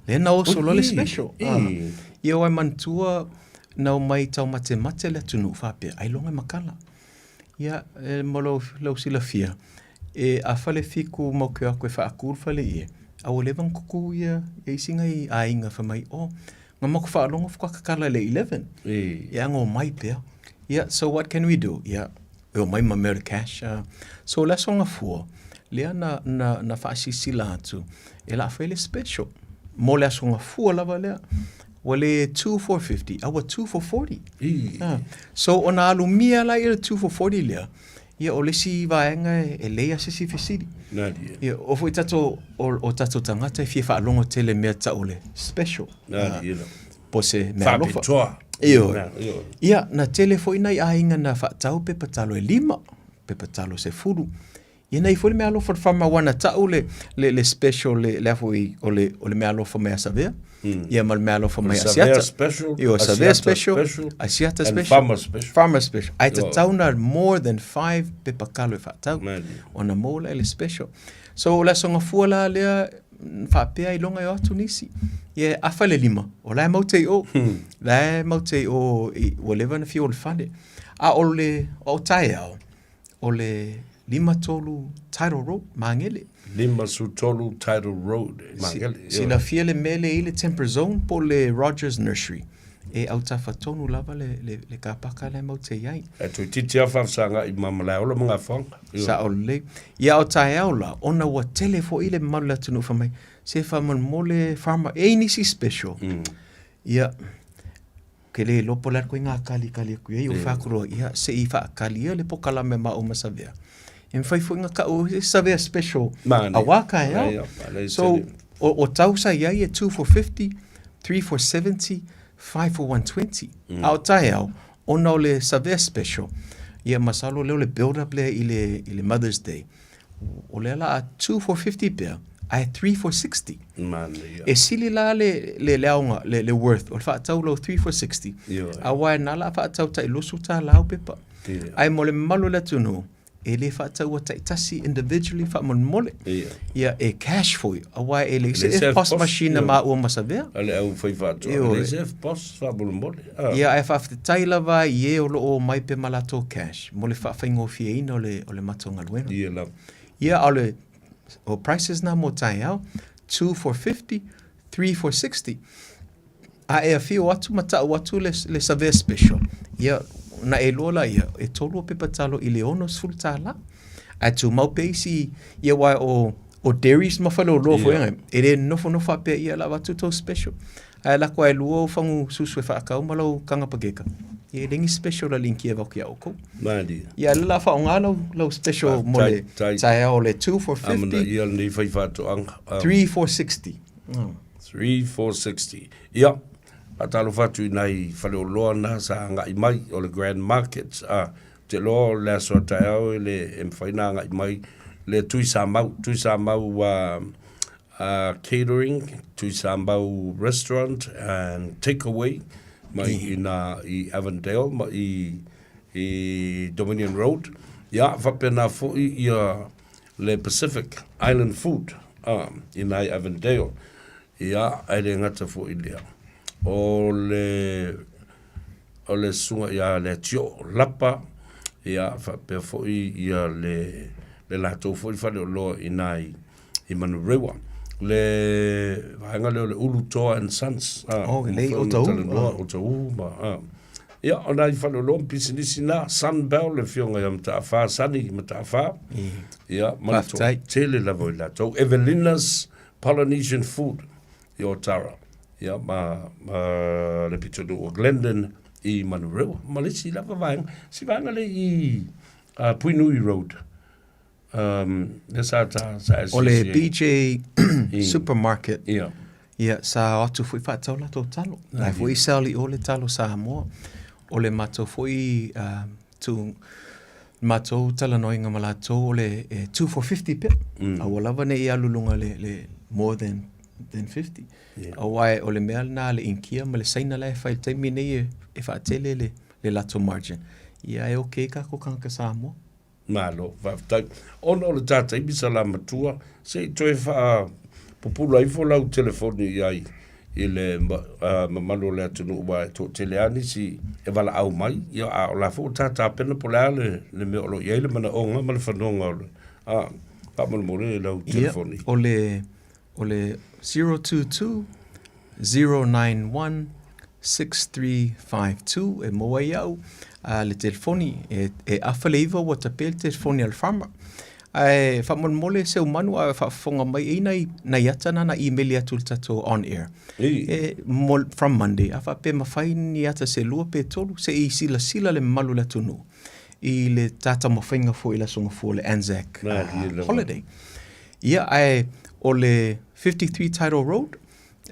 Lea na oso loa le special. Uh, ia o ai manatua na omai taumatemate le atunuu faapea, ailoga e makala. Ia, e, mo lou, lou silafia, e a fale fiku mau ke aku e faakū le fale ie, a ua leva ona kukū ia, ia isi ngai aiga fai mai, oh, Nga mako faalogo whakakakala le 11. E. Ia ngo mai pea. Ia, so what can we do? Ia, e o mai ma mea o le cash. Uh, so le aso Gafua, Lea na, na, na faasilasila atu, e la fai le special. Mo le aso gafua lava lea. Ua le 2 for 50, a ua 2 for 40. Ah. So, ona alumia la ia le 2 for 40 lea, ia o le isi vaega e lei a se isi fesili. Ia, o foi tatou, o, o tatou tagata e fia faalogo tele mea tau o le special. Ah, po se mea alofa. Faapitoa. Ioe. Ia, na tele foi nai aiga na faatau pepa talo e lima, pepa talo 10. Ia na i foi le mea alofa le farmer aua na tau le, le, le special le, le a foi o le, o le mea alofa mai a Savea. Ia ma le mea alofa mai a Savea Asiata. special, Ia, o Savea Asiata special, special, Asiata and special. Farmer special. Farmer special. Ae Ioe. tatau na more than five pepa kalo e faatau. Ona maua lea i le special. So o le aso gafua la lea faapea ailoga e o atu nisi. Ia e afa le lima, o la e maute i o. La e maute i o, i, ua leva ona fia o i le fale. A o le, o taeao, o le 53 Title Road, Magele. 53 Title Road, Magele. Silafia le mea lea e i le Temper Zone po o le Rogers Nursery. E autafa tonu lava le, le, le kapaka lea matou te i ai. E toeitiiti lava faafesagai ma Malaeola ma Gafoaga. Sao lelei. Ia o taeao la, ona ua tele foi le mamalu o le atunuu fai mai, se faamolemole farmer, e i ai nisi special. Ia, ke le iloa po o le a le koiga kalikali atu i ai, o fai atu loa, ia, se i faakali ia le pokalame ma maua ma Savea. E mafai foi ona tau e Savea special aua taeao. So, o tau sa i ai e 2 for 50, 3 for 70, 5 for 120. A o taeao, ona o le Savea special, ia masalo lea o le build up lea i le, i le Mother's Day. O lea la a 2 for 50 pea, ae 3 for 60. Manaia. E sili la le, le, le aoga, le, le worth, o le faatau lau 3 for 60. Ioe. Aua e na la faatau tai 20 tāla au pepa. Ia. Ae mo le mamalu o le atunuu, e le faataua taitasi individually faamolemole. Ia. Ia, e cash foi, aua e leai se E leai se FPOS FPOS, machine ia. maua ma Savea. A le au faifaatoaga, Ioe. e leai se FPOS faamolemole. Ah. Ia, ae faafetai lava i e o lo o omai pea ma latou cash mo le faafaigofieina o le, o le matou galuega. Ia lava. Ia, a o le, o prices na mo taeao, 2 for 50, 3 for 60. A e afio atu ma tau atu le, le Savea Special, ia, na e iloa laia, e tolu o pepa talo i le $60. Ae tumau pea isi, ia aua o, o dairies ma faleoloa foi Ia. e le nofonofo faapea ia la avatu tou special. Ae lako ai lua ou fagu susu e faakau ma lau kaga pakeka. Ia e le ni special a linki e avatu ia oukou. Malie. Ia lea la faaaoga lau, lau special mo le Faafetai. taeao o le 2 for 50, Amanaia lenei faifaatoaga. 3 for 60. 3 for 60. Ia, faatalofa atu i nai faleoloa na sa agai mai o le Grand Markets. A, ou te iloa o le aso a taeao e le e mafai ona agai mai le Tui Samau, Tui Samau Catering, Tui Samau Restaurant and Takeaway mai i na i Avondale ma i i Dominion Road. Ia, faapena foi ia le Pacific Island Food i nai Avondale, ia, ae le gata foi i lea, o le, o le susuga ia Leatioo Lapa, ia, faapea foi ia le, le latou foi faleoloa i nai i Manurewa. Le vaega lea o le Ulu Toa and Sons, a, Oh, lei o Tauu. O Tauu ma, a. Ia, o nai faleoloa ma pisinisi na, Sunbell, le afioga ia Mataafa, Sunny Mataafa. Ia, ma le Faafetai. toatele lava o i latou. Evelina's Polynesian Food i Otara. Ia, ma, ma le pitonuu o Glendon i Manurewa. Ma le isi lava vaega, si vaega lea i uh, Puinui Road. Um, lea sa ta, sa O le SCCA. BJ Supermarket, Ia. ia, sa o atu foi faatau latou talo. La e foi sell i o le talo Samoa. O le matou foi uh, tu, matou talanoaina ma latou o le e 2 for 50 pea. Aua lava ne i alu luga le, le more than, than 50. Yeah. Aua e, o le mea lena a le Inikia ma le Saina la e fai i le taimi nei e, e faatele le, le latou margin. Ia e okay kākou kānaka Samoa. Malo, faafetai. Ona o le ta taimi sa la matua, se i toe faapupula ifo lau telefoni i ai i le mamalu o le atunuu aua e toatele lava nisi e valaau mai, ia a o la foi ua ta tapena po o le a le le mea o lo o i ai le manaoga ma le fanoga o le a faamolemole lau telefoni. Ia, o le O le 022 091 6352 e maua ai au le telefoni e, e afa le iva ua tape le telefoni a le farmer. Ae faamolemole Seumanu a faafofoga mai e i nai nai ata na na imeli atu i le tatou on air. E mo from Monday a faapea mafai ni ata se lua pe tolu se i silasila le mamalu o le atunuu i le ta taumafaiga foi i le Aso Gafua o le Anzac holiday. Ia ae o le 53 Title Road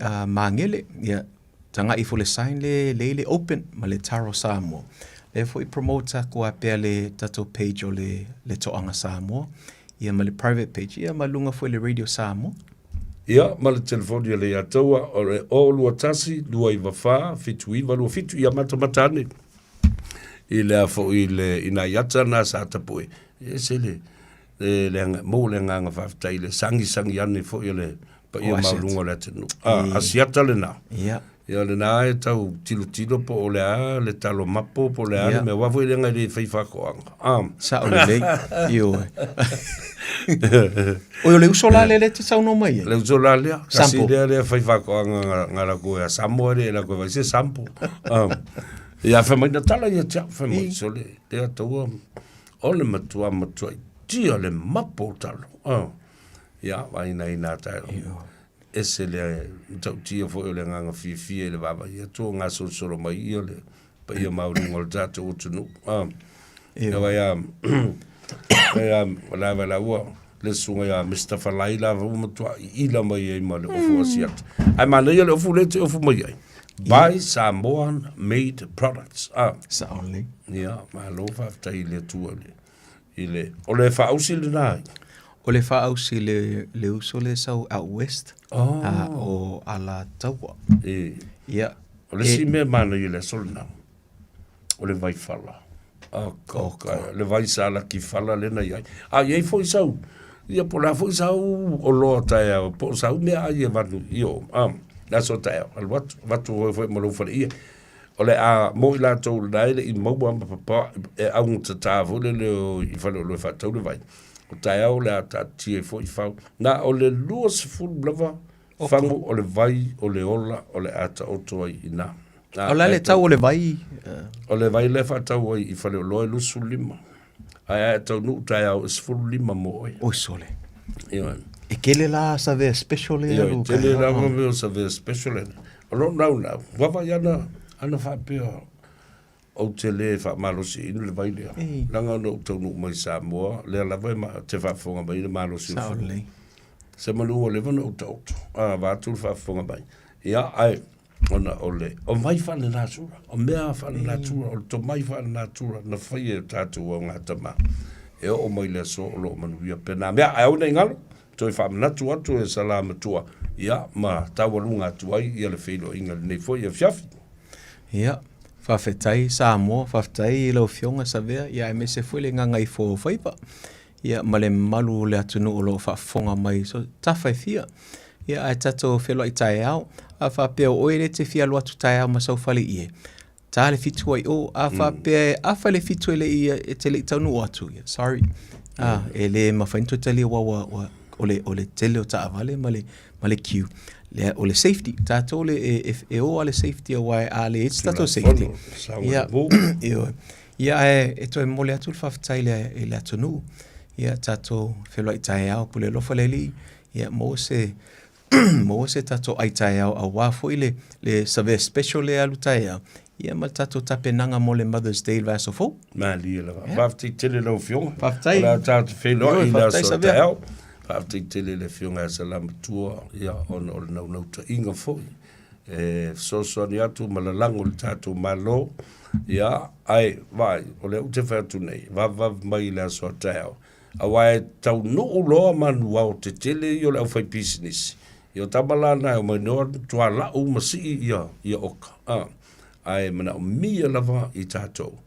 uh, Magele, ia Tagai ifo le sign le le le open ma le Taro Samoa. Lea foi promote aku a pea le tatou page o le le Toaga Samoa ia ma le private page ia ma luga foi le Radio Samoa. Ia, ma le telefoni a Leiataua o le 021 294 7927, ia matamata ane i le a foi le i nai ata na sa tapue. E ese le le le aga maua le agaga faafetai i le sagisagi ane foi o le paia maualuga o le atunuu. A, Asiata lena. Ia. Ia lena e tau tilotilo po o le a le talo mapo po o le a le mea. Aua foi leaga e le fai faatoaga. A. Sao lelei. Ioe. Oi, o le uso la lea lea e te saunoa mai ai? Le uso la lea. Kasi lea lea fai faatoaga nga, nga lakou e a Samoa le lakou e fai se sampo. A. Ia fai mai na tala ia te au, fai mai sole lea taua o le matua matuaitia le mapo o talo. A. Ia, vainaina taeao. Ese le matautia foi o le agaga fiafia i le vaavaai atu o gasolosolo mai ia le paia maualuga o le tatou atunuu. Ah, ia vai a, vai a, o la vai la ua, le susuga ia Mr. Falai la ua matuai ila mai ai ma le ofu Asiata. Ae manaia le ofu lea e te ofu mai ai. Buy Samoan made products. Ah. Sao lelei. Ia, malo faafetai i le Atua i le I le, o le faausi lena ai? O le faausi le, le uso lea sau out west, oh. a, o Alataua. E. Ia. O le isi mea manaia i le aso lena, o le vaifala. Oh, oh, le vai sa laki fala lena i ai. A i ai foi sau, ia po o le a foi sau oloa taeao, po o sau meaai e vanu i o, ah, le aso taeao, alu atu, avatu foi foi ma lou faleie. O le a mo i latou lena e le i maua ma papa e augatata foi lele o i faleoloa e faatau le vai. O taeao o le a taatia ai foi fau. Na o le 20 lava fagu o le vai o le ola o le a taoto ai i ina. O le a le tau o le vai? O le vai lea e faatau ai i faleoloa e 25. Ae a e taunuu taeao e 15 mo oe. Oi sole. Ioe. E tele la savea special e alu. Ioe, tele lava mea o savea special e. O lou naunau, vaavaai ana, ana faapea ou te le faamalosi inu le vai lea. Leaga ona ou taunuu mai Samoa, lea lava e ma, te faafofoga mai le malosi o le Sao lelei. Se manu ua leva ona ou taoto, a, vaeatu le faafofoga mai. Ia, ae, ona o le o vai faalenatura, o mea faalenatura, o le tomai faalenatura na faia e o tatou augatama e oo mai le aso o lo o manuia pena mea. Ae aua ne i galo, toe faamanatu atu e Sala Matua, ia, ma taualuga atu ai ia le feiloaiga i lenei foi afiafi. Ia, faafetai Samoa, faafetai i lau Afioga Savea, ia aemaise foi le gagaifo faiva. Ia, ma le mamalu o le atunuu o lo o faafofoga mai so tafa e fia. Ia, ae tatou feiloai taeao. A faapea o oe lea e te fia alu atu taeao ma sau fale ie, ta le fitu ai o. A faapea e afa le fitu e le i, e te le i taunuu atu, ia, sorry. A, e le mafai ona toe talia aua ua, ua, o le, o le tele o taavale ma le, ma le queue. Lea, o le safety, tatou le, e, e, e o a le safety aua a leai se tatou safety. Ia, ioe. Ia ae e toe momoli atu le faafetai i le, i le atunuu. Ia tatou feiloai taeao, pule alofa le Alii, ia maua se maua se tatou ai taeao aua foi le, le survey special lea e alu taeao, ia ma le tatou tapenaga mo le Mother's Day i le vaiaso fou. Malie lava. Yeah. Faafetai tele lau Afioga. Faafetai. O le a tatou feiloai i le aso taeao. Faafetai tele i le Afioga ia Salamatua, ia ona o le naunautaiga foi e fesoasoani atu ma lalago i le tatou Malo, ia, ae vaai, o lea ou te fai atu nei, vavevave mai i le aso a taeao, aua e taunuu loa manuao tetele ia o le aufaipisinisi, ia o tama la na e omai nei o tualau ma sii ia, ia oka, a, ae manaomia lava i tatou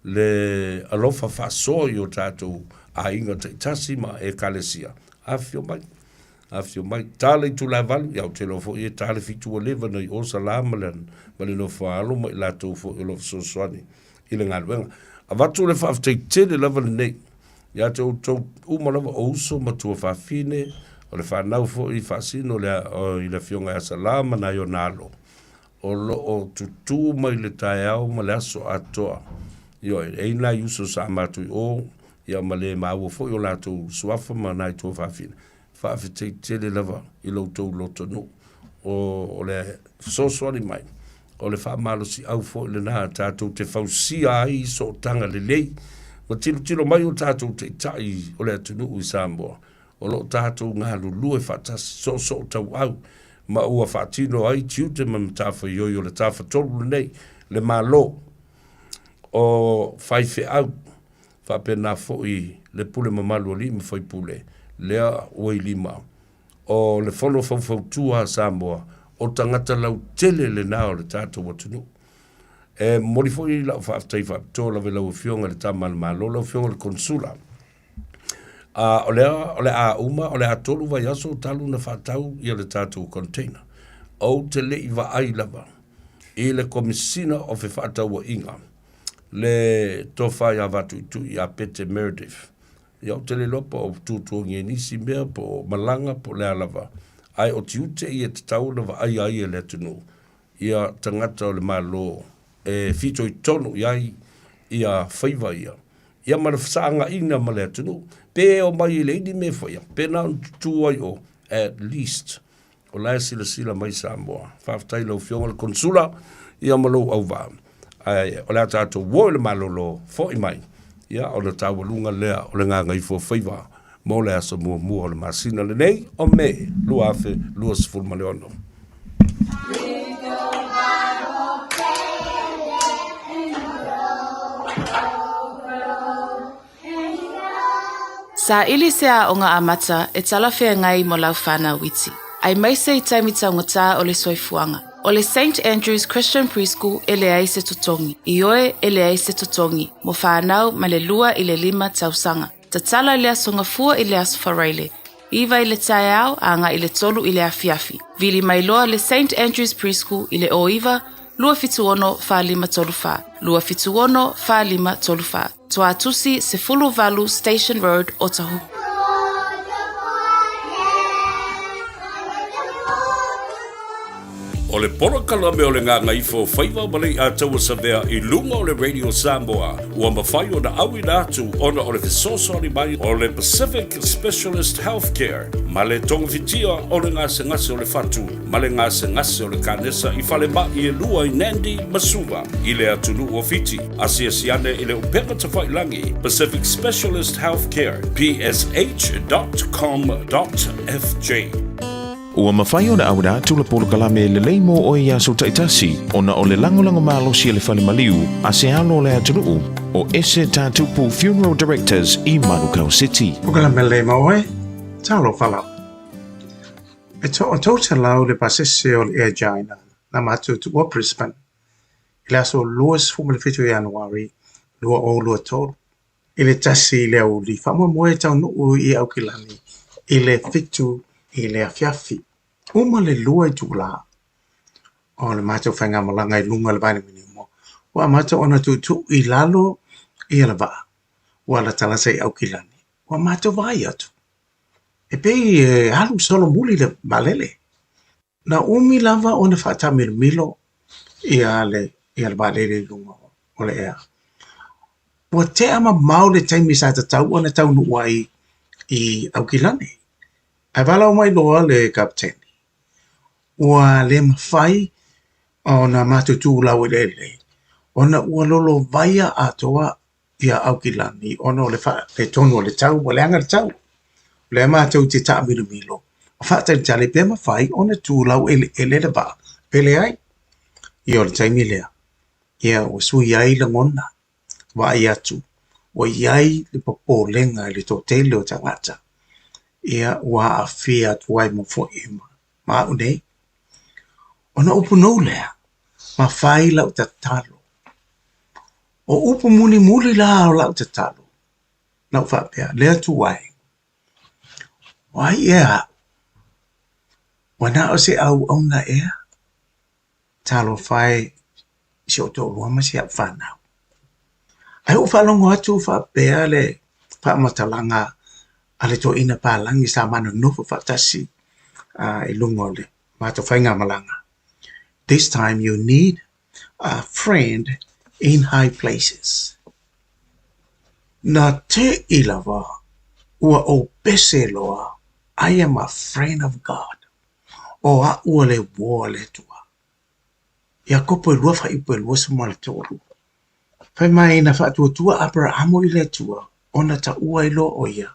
le alofa faasoa i o tatou aiga taitasi ma ekalesia, afifio mai. Afifio mai, ta le itula e valu, ia ou te iloa foi e ta le fitu ua leva ona i o Sala ma le, ma le nofo a alo ma i latou foi o lo o fesoasoani i le galuega. Avatu le faafetai tele lava lenei ia te outou uma lava o uso ma tuafafine, o le fanau foi faasino le, o, i le afioga ia Sala ma nai ona alo, o lo o tutū mai le taeao ma le aso atoa. Ioe, e i ai nai uso sa matou i o, Ia ma le maua foi o latou suafa ma nai tuafafine. Faafetai tele lava i lo outou lotonuu o, o le fesoasoani mai, o le faamalosiau foi lena tatou te fausia ai sootaga lelei ma tilotilo mai o tatou taitai o le atunuu i Samoa, o lo o tatou galulue faatasi soosoo tauau ma ua faatino ai tiute ma matafaioi o le Tafatolu lenei, le Malo o faifeau faapena foi le pule mamalu a alii ma faipule, lea ua i lima o le Fono Faufautua a Samoa, o tagata lautele lena o le tatou atunuu. E momoli foi lau faafetai faapitoa lava i lau Afioga i le Tama a le Malo, lau Afioga i le Konesula. A, o lea o le a uma, o le a 3 vaiaso talu ona faatau ia le tatou container. Ou te le i vaai lava i le Komesina o Fefaatauaiga, le Tofa ia Vatuitui ia Pete Meredith. Ia ou te le iloa po o tuatuagia i nisi mea, po o malaga, po o le a lava, ae o tiute ia e tatau ona vaaia ai e le atunuu ia tagata o le Malo e fitoitonu i ai ia faiva ia, ia ma le fesaagaina ma le atunuu. Pe omai i le ini mea e faia, pe na ona tutū ai o, at least O la e silasila mai Samoa. Faafetai i lau Afioga i le Konesula ia ma lou auvaa. Ae o le a tatou o i le malolo, foi mai, ia ona taualuga lea o le gagaifuafaiva mo le aso muamua o le masina lenei o Me 2026. Saili se aoga amata e talafeagai mo lau whanau iti, aemaise i taimi taugata o le soifuaga. O le Saint Andrew's Christian Preschool e leai se totogi, ioe e leai se totogi, mo whanau mai le 2 i le 5 tausaga. Tatala i le Aso Gafua i le Aso Faraile, 9 i le taeao agai i le 3 i le afiafi. Vili mai loa le Saint Andrew's Preschool i le 09 276 4534, 276 4534. Tuatusi 18 Station Road, Otahuhu. O le polokalame o le Gagaifo Faiva ma Leiataua Savea i luga o le Radio Samoa ua mafai ona auina atu ona o le fesoasoani mai o le Pacific Specialist Healthcare ma le togafitia o le gasegase o le fatu ma le gasegase o le kanesa i falemai e lua i Nandi ma Suva i le atunuu o Fiti. Asiasi ane i le upega tafailagi Pacific Specialist Healthcare, psh.com.fj. Ua mafai ona auina atu le polokalame lelei mo oe i aso taitasi ona o le lagolago malosi a le fale maliu a se alo o le atunuu o Ese Tatupu Funeral Directors i Manukau City. Polokalame lelei mo oe, talofa lava. E toa 300 le pasese o le Air China na matou tuua Brisbane i le aso 27 o Ianuari 2023 i le 1 i le aoauli faamoemoe e taunuu i Aukilani i le 7 i le afiafi. Uma le 2 itula o le matou faigamalaga i luga o le vailimanimo, ua amata ona tuutuu i lalo ia le vaa ua latalata i Aukilani. Ua matou vaai atu, e pei e alu solomuli le vaalele. Na umi lava ona faataamilomilo ia le ia le vaalele i luga o le ea. Ua tea mamao le taimi sa tatau ona taunuu ai i Aukilani. Ae valaau mai loa le kapeteni, ua le mafai ona matou tu laueleele ona ua lolovaia atoa ia Aukilani ona o le faaletonu o le tau, ua leaga le tau. O lea matou te taamilomilo ma faatalitali pe mafai ona tu laueleele le vaa pe leai. Ia o le taimi lea, ia ua sui ai lagona, vaai atu ua i ai le popolega i le toatele o tagata, ia ua aafia atu ai ma foi ma au nei. Ona upu nou lea, ma fai lau tatalo. O upu mulimuli la o lau tatalo, na ou faapea, le Atua e, o ai ea au? Ua na o se auauna ea? Talofa e i si ou toalua ma si au fanau. Ae ou faalogo atu faapea le faamatalaga a le toeaina palagi sa ma nonofo faatasi i luga o le matou faigamalaga. This time you need a friend in high places. Na teʻi lava ua ou pese loa, I am a friend of God. O aʻu o le uō a le Atua. Iakopo e lua faaiupu e 23. Fai mai na faatuatua Aperahamo i le Atua, ona taua ai loa ʻo ia,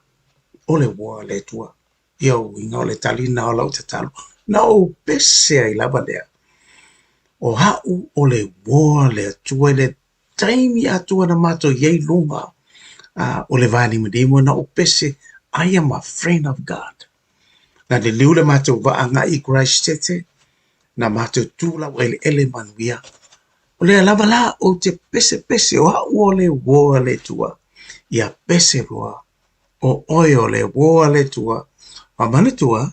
o le uō a le Atua. Ia uiga o le tali lena o lau tatalo, na ou pese ai lava lea. O aʻu o le uō a le Atua i le taimi atoa na matou i ai i luga o le vanimonimo na ou pese, I am a friend of God. Na liliu le matou vaa agai i Christchurch, na matou tu laueleele manuia. O lea lava la ou te pesepese o au o le uō a le Atua. Ia pese loa o oe o le uō a le Atua, ma manatua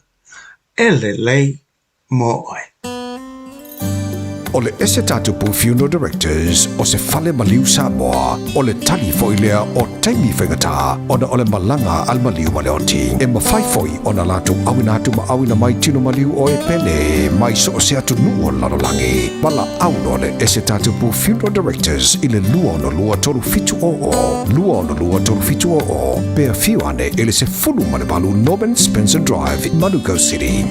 e lelei mo oe. O le Esetatapu Funeral Directors o se fale maliu Samoa, o le tali foi lea o taimi faigata ona o le malaga a le maliu ma le oti. E mafai foi ona latou auina atu ma auina mai tino maliu o e pele mai so o se atunuu o le lalolagi. Valaau loa le Esetatapu Funeral Directors i le 262 3700, 262 3700, pe afio ane i le 18 Norman Spencer Drive, Manukau City.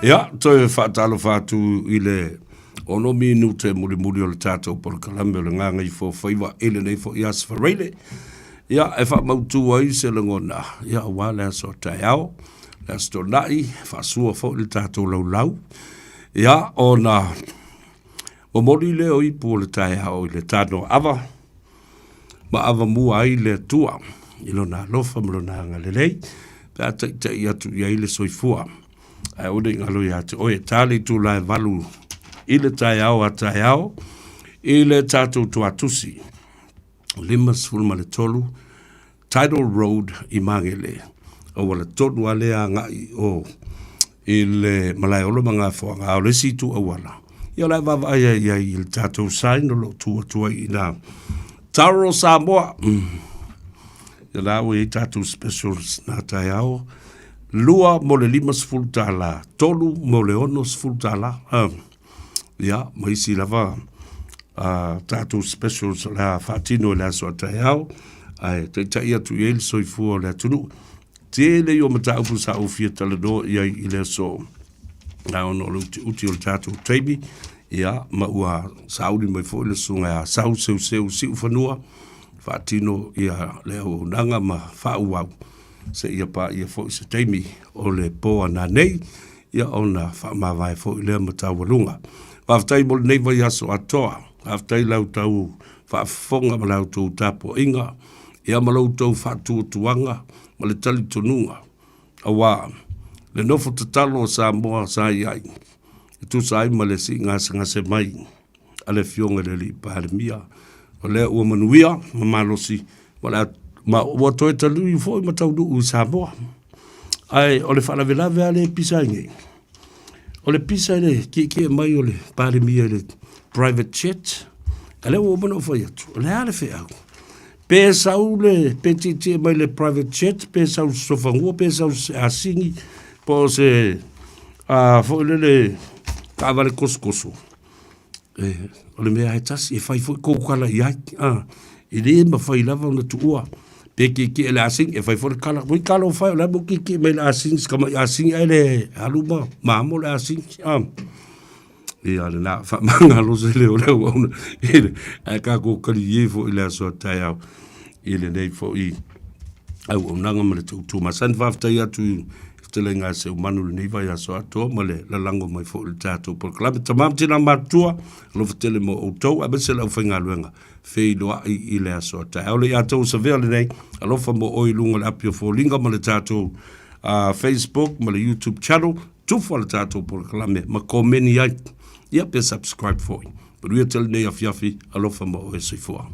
Ia, toe faatalofa atu i le ono minute mulimuli o le tatou polokalame o le Gagaifo Faiva i lenei foi Aso Faraile. Ia, e faamautu ai se lagona, ia, aua le aso a taeao, le Aso Toonai, faasua foi le tatou laulau. Ia, ona momoli lea o ipu o le taeao i le tanoa ava, ma avamua ai le Atua i lona alofa ma lona agalelei, pe a taitai atu i ai le soifua. Ae aua ne i galo ia te oe, ta le itula e valu i le taeao a taeao i le tatou tuatusi 53 Tidal Road i Magele, auala tonu lava lea agai o i le Malaeola ma Gafoaga, a o le isi itu auala, ia o la e vaavaai ai i ai i le tatou sign o lo o tu atu ai i ina. Taro Samoa! Ia la ua i ai tatou specials na taeao, lua mo le $50, tolu mo le $60. Ia, ma isi lava tatou specials o le a faatino i le aso a taeao, ae taitai atu i ai le soifua o le atunuu. Tele ia o mataupu sa ou fia talanoa i ai i le aso, ae ona o le utiuti o le tatou taimi, ia, ma ua sauni mai foi le susuga ia Sau Seuseu Siufanua, faatino ia le auaunaga ma faaauau seia paia foi se taimi o le po a nanei, ia ona faamavae foi lea ma taualuga. Faafetai mo lenei vaiaso atoa, faafetai i la outou faafofoga ma la outou tapuaiga, ia ma lo outou faatuatuaga ma le talitonuga, aua le nofo tatalo a Samoa sa i ai, e tusa ai ma le siigasegase mai a le Afioga i le Alii Palemia, o lea ua manuia ma malosi, ma, le, ma ua toe taliu foi ma taunuu i Samoa. Ae o le faalavelave lava lea e pisa ai nei, o le pisa i le tietie mai o le Palemia i le private jet, a lea ua uma ona ou fai atu, o le a le feau? Pe sau le, pe tietie mai le private jet, pe sau i se sofanua, pe sau i se asini, po o se, a, foi lele, taavale kosokoso, e, o le mea lava e tasi, e fai foi kou kala i ai, a, e le mafai lava ona tuua. Pe tietie i le asini, e fai foi le kala, oi talofa e, o le a le mea ua tietie mai ai le asini, si tamai asini ae le alu ma, ma amo le asini, a. Ia lena, faamagalo se leo o le auauna i le, ae tatou kalilie foi i le aso a taeao i lenei foi auaunaga ma le tautua masani. Faafetai atu i fetalaiga a Seumanu i lenei vaiaso atoa ma le lalago mai foi i le tatou polokalame. Tama ma tina matutua, alofa tele mo outou aemaise le aufaigaluega feiloai i le aso a taeao. Le ia tou savea lenei, alofa mo oe i luga o le api o foliga ma le tatou Facebook ma le YouTube channel. Tufa le tatou polokalame ma komeni ai, ia pe subscribe foi. Manuia tele lenei afiafi, alofa ma oe soifua.